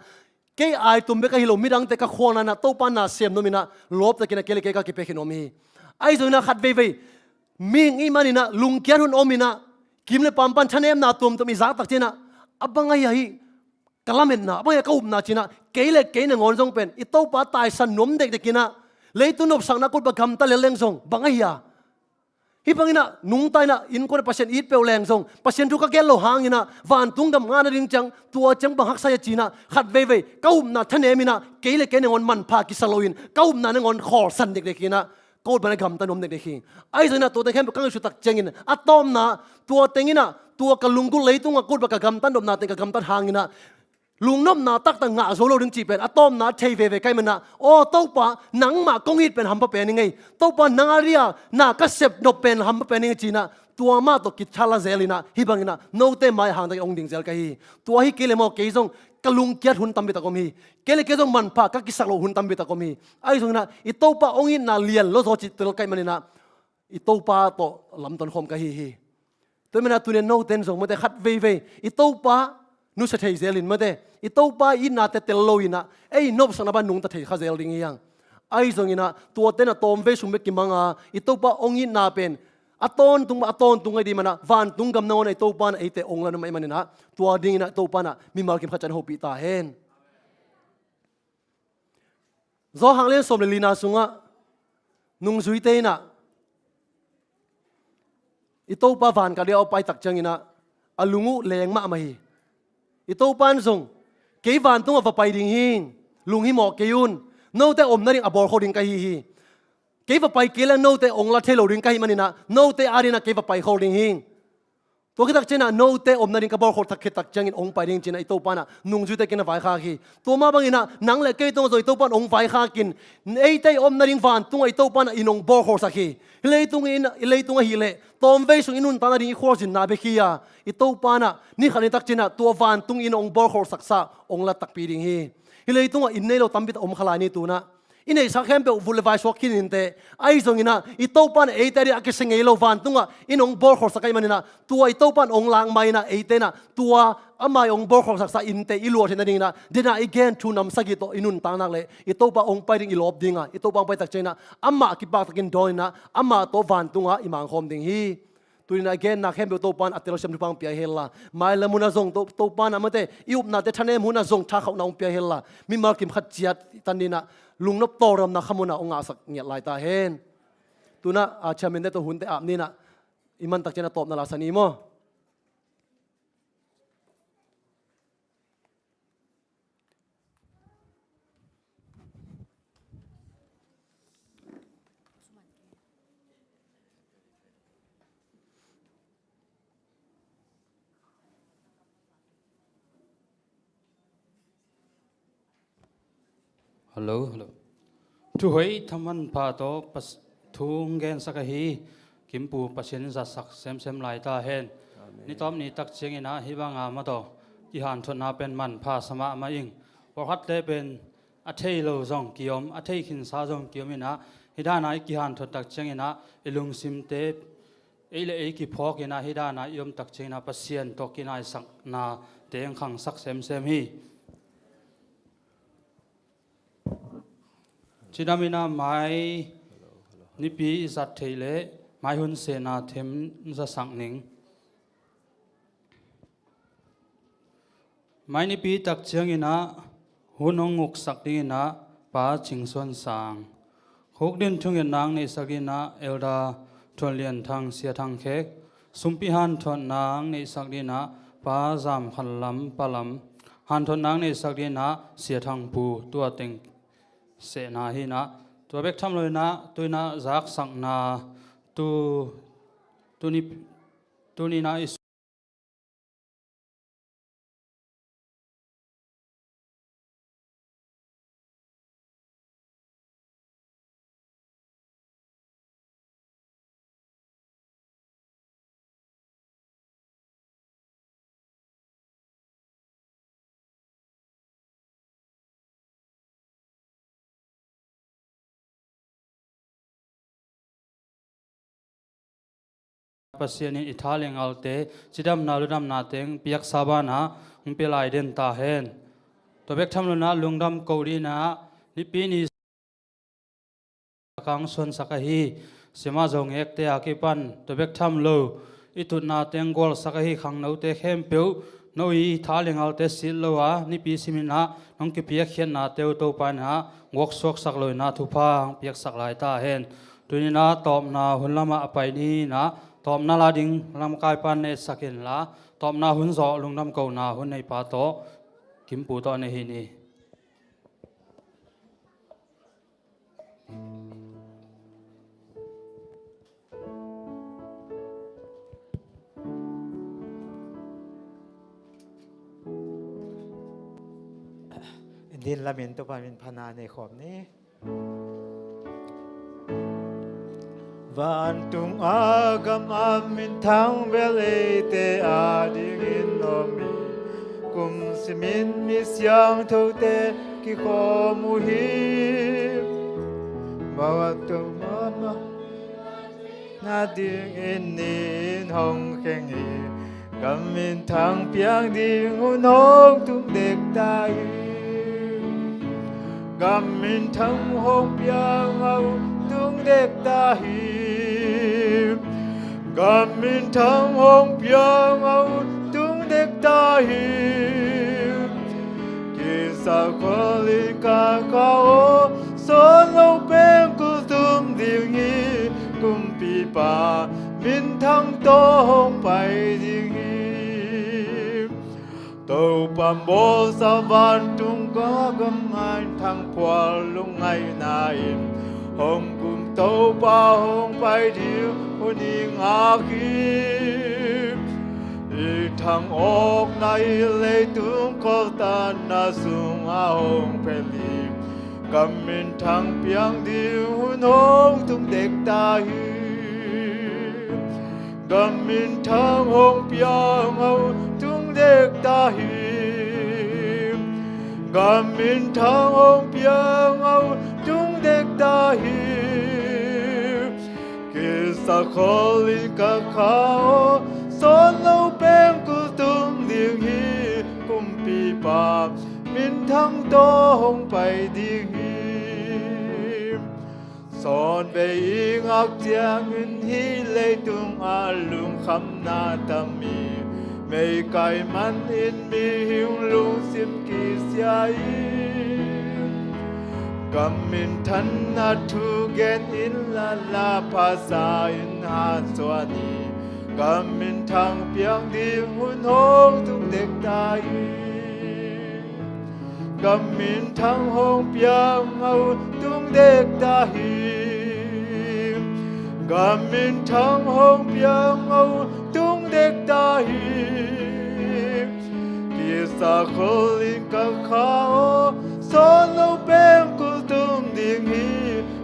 kei aitum bek ahi lo, midangte ka khualna inah Topa na sem nuaminah lawptakinah kei le kei ka kipia khin om hi. Ahi zonginah khat veivei mihing ih maninah lungkiat hun ominah, kim le pam pan thanemna tuamtuam i zaktak cinah, a bang ahi ahi ka lametna, a bang ahi a ka upna cinah, kei le kei nangawn zong pen i Topa taisan nuam dekdekinah, leitung nopsakna kulpa gamta lel leng zong bang ahi a, hih banginah nungta inah innkuan ah Pasian it peuh leng zong, Pasian thu ka gen lo hanginah vantung gam ngah nading ciang, tua ciang bang haksa hia cinah, khat veivei ka upna thaneminah, kei le kei nangawn manpha kisa loin, ka upna nangawn khawlsan dekdekinah, ka ut banah gamta nuam dekdek hi. Ahi zonginah tua teng khempeuh ka ngaihsut tak ciangin, a tawpna, tua tenginah tua ka lunggulh leitungah ka ut bang ka gamta nopna teng ka gamtat hanginah, lungnopna taktak ngah zo lo ding cih pen a tawpna thei veve ka hih manah, aw Topa, nangmah kong it pen hampha pen ing ei. Topa, nang a dia na ka sep nop pen hampha pen ing ei cinah, tua mah tawh kithala zelinah, hih banginah note mai hangtakin hong ding zel ka hi. Tua hi kei le maw kei zong ka lungkiat hun tampi tak om hi. Kei le kei zong manpha ka kisak loh hun tampi tak om hi. Ahi zonginah i Topa hong itna lian lo zaw cih tel ka hih maninah, i Topa tawh lamton khawm ka hi hi. Tua hih manah tuni-in note in zong mate khat veivei i Topa nusia thei zelin mate, i Topa itnate tel loinah ei nopsakna bang nungta thei kha zel ding hi hang. Ahi zonginah tua tenah tawmvei sung bek kimanga, i Topa hong itna pen a tawntung, a tawntung ahi ding manah vantung gam nangawn i Topa inah eite hong la nuam ahih maninah, tua dinginah i Topa inah mimal kim khat ciat hopih ta hen. Johan lian sawm le lina sungah nungzuite inah i Topa van ka dia a paitak cianginah a lung uh leng mahmah hi. I Topa in zong, kei vantungah va pai ding hi, lunghimawh kei un, note omna ding a bawlkho ding ka hi hi. Kei va pai kei leng note hong la thei lo ding ka hih maninah, note adinah kei va paikhol ding hi. Tua khit tak cianginah note omna ding ka bawlkholh thak khit tak ciangin hong pai ding cinah i Topa inah nungzuite kiangah vaikhak hi. Tua mah banginah nang le kei tungah zong i Topa in hong vaikhakin, eite i omna ding vantungah i Topa inah inn hong bawlkholhsak hi. Hih leitung in, i leitung ahih leh tawmvei sung i nuntakna ding i khualzinna bek hi a, i Topa inah ni khat ni tak cianginah tua vantung inn hong bawlkholhsaksa hong la takpi ding hi. Hih leitungah inn nei lo tampi tak om kha lai ni tunah. I neihsa khempeuh vut le vai suak khin inteh. Ahi zonginah i Topa in eite ading a kisia ngei lo vantungah inn hong bawlkholhsak ahih maninah, tua i Topa in hong lak ma-inah eite inah tua ama inn hong bawlkholhsaksa innte i luah theih nadinginah, dena i gen thu nam sagih tawh i nuntak nak leh i Topa hong pai ding i lawp dinga, i Topa hong paitak cianginah amah kipaktakin dawninah amah tawh vantungah i mangkhawm ding hi. Tuni-in a genna khempeuh Topa in a telsiam thupha hong pia hen la, mailam hunah zong To-, Topa in a mate i upnate thanem hunah zong thakhauhna hong pia hen la, mimal kim khat ciat i tan dinah lungnop tawldamna khamhunah hong ngahsak ngiat lai ta hen. Tunah a chairman-te tawh hunte ap ninah i mantak cianah tawpna la sa ni maw? Hello, hello. Thuhoih thamanpha tawh pas-, thu hong gensak ahi Kimpu Pasian in zatsak semsem lai ta hen. Amen. Ni tawp ni tak cianginah hih banga mah tawh kihanthawnna pen manpha sa mahmah ing. Pawlkhatte pen a thei lo zong kiom, a thei khinsa zong kiom inah, hih dana i kihanthawn tak cianginah i lungsimte ei le ei kiphawk inah, hih dana i om tak cianginah Pasian tawh kinaisakna teng khangsak semsem hi. Cidam inah mai nipi i zat theih leh mai hun sehna them zasak ning. Mai nipi tak cianginah hun hong uksak dingin ah Pa Cing Suan Sang, khukdin thungetna neihsak dingin ah Elder Thuan Lian Thang, Sia Thang Khek, sumpi hanthotna neihsak dingin ah Pa Zam Khan Lam, Pa Lam, hanthotna neihsak dingin ah Sia Thang Pu, tua teng sehna hi in ah, tua bek tham lo in ah, tu in ah zaksakna, tu, tuni, tuni in ah i Pasian in i thalengalte cidamna ludamna teng piaksa banah hong pia lai den ta hen. Tua bek tham lo in ah lungdam ko dingin ah, Nipi ni kang suansak ahi Sia Mah Zo Ngek te a kipan tua bek tham lo i tutna teng gualsak ahi khangnote khempeuh, no i thalengalte sit lo a, nipi simin ah nong kipiakkhiatnate uh Topa in ah guaksuaksak lo in ah thupha hong piaksak lai ta hen. Tuni in ah tawpna hun lamah a pai ni in ah, tawpna la ding lamkai pan na etsak inla, tawpna hun zawh lungdam kona hun neipa tawh, Kimpu tawh na hi ni. Din lamin Topa min phatna nei khawm ni. Vantung a gam a minthang bel eite adingin om hi. Kum simin mi siangthote kikhawm uh hi. Vantung a ma nadingin ni in hong kheng hi. Gam minthang piang ding hun hong tung dek ta hi. Gam minthang hong piang a hun tung dek ta hi. Gam minthang hong piang a hun tung dek ta hi. Kisa khualin ka kha aw, sawn lo peng kul tum ding hi. Kumpipa minthang tawh hong pai ding hi. Topa bawlsa vantung a gam minthang phual lungngaihna in hong kum Topa hong pai ding hun i ngak hi. I thang awkna i leitung kholtanna sungah hong phelh hi. Gam minthang piang ding hun hong tung dek ta hi. Gam minthang hong piang a hun tung dek ta hi. Gam minthang hong piang a hun tung dek ta hi. Kisa khualin ka kha aw, sawn lo peng kul tum ding hi. Kumpipa minthang tawh hong pai ding hi. Sawn vei i ngak ciangin hih leitung ah lungkhamna tam hi. Meikai manin mihing lungsim kisia hi. Gam minthanna thu gen inla, la phasa in hatsuan hi. Gam minthang piang ding hun hong tung dek ta hi. Gam minthang hong piang a hun tung dek ta hi. Gam minthang hong piang a hun tung dek ta hi. Kisa khualin ka kha aw, sawn lo peng kul tum ding hi.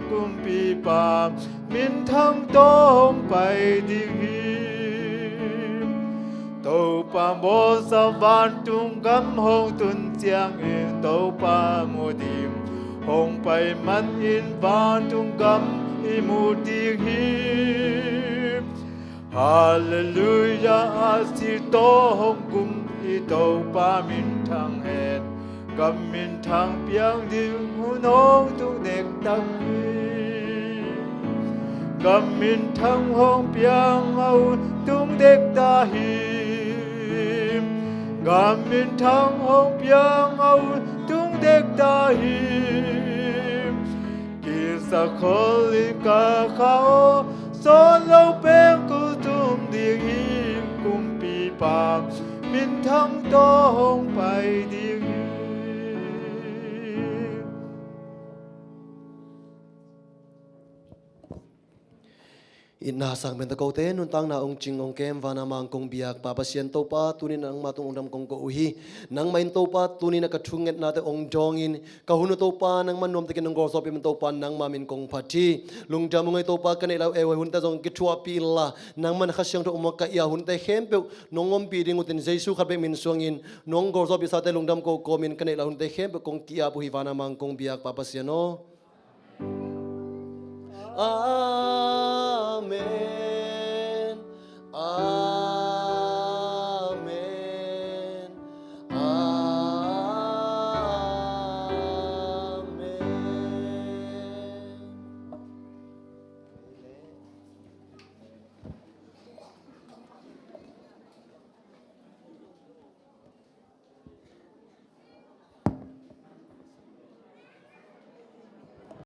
Kumpipa minthang tawh hong pai ding hi. Topa bawlsa vantung gam hong tun ciangin Topa mu ding, hong pai manin vantung gam i mu ding hi. Halleluiah, a si tawh hong kum i Topa minthang hen. Gam minthang piang ding hun hong tung dek ta hi. Gam minthang hong piang a hun tung dek ta hi. Gam minthang hong piang a hun tung dek ta hi. Kisa khol in ka kha aw, sawt lo peng kul tum ding hi. Kumpipa minthang tawh hong pai ding hi. Itna sang pen ta kote, nuntakna ong cing ong kem, vana mang kong biak Pa Pasian Topa, tunin nangma tung ong dam kong ko uh hi. Nangmah in Topa, tunin a ka thungetnate ong dawngin, ka hun uh Topa, nangman nuamtakin nong gawlzawhpih man Topa, nangma min kong phat hi. Lungdam ung ei Topa, ka neih lau eu ei hunte zong kithuahpih inla, nangman Kha Siangtho ong ka ia hunte khempeuh nong ompih ding utin Jesu khat bek min suangin nong gawlzawhpihsate lungdam ko kawmin ka neih lau hunte khempeuh kong ki-ap uh hi. Vana mang kong biak Pa Pasian aw.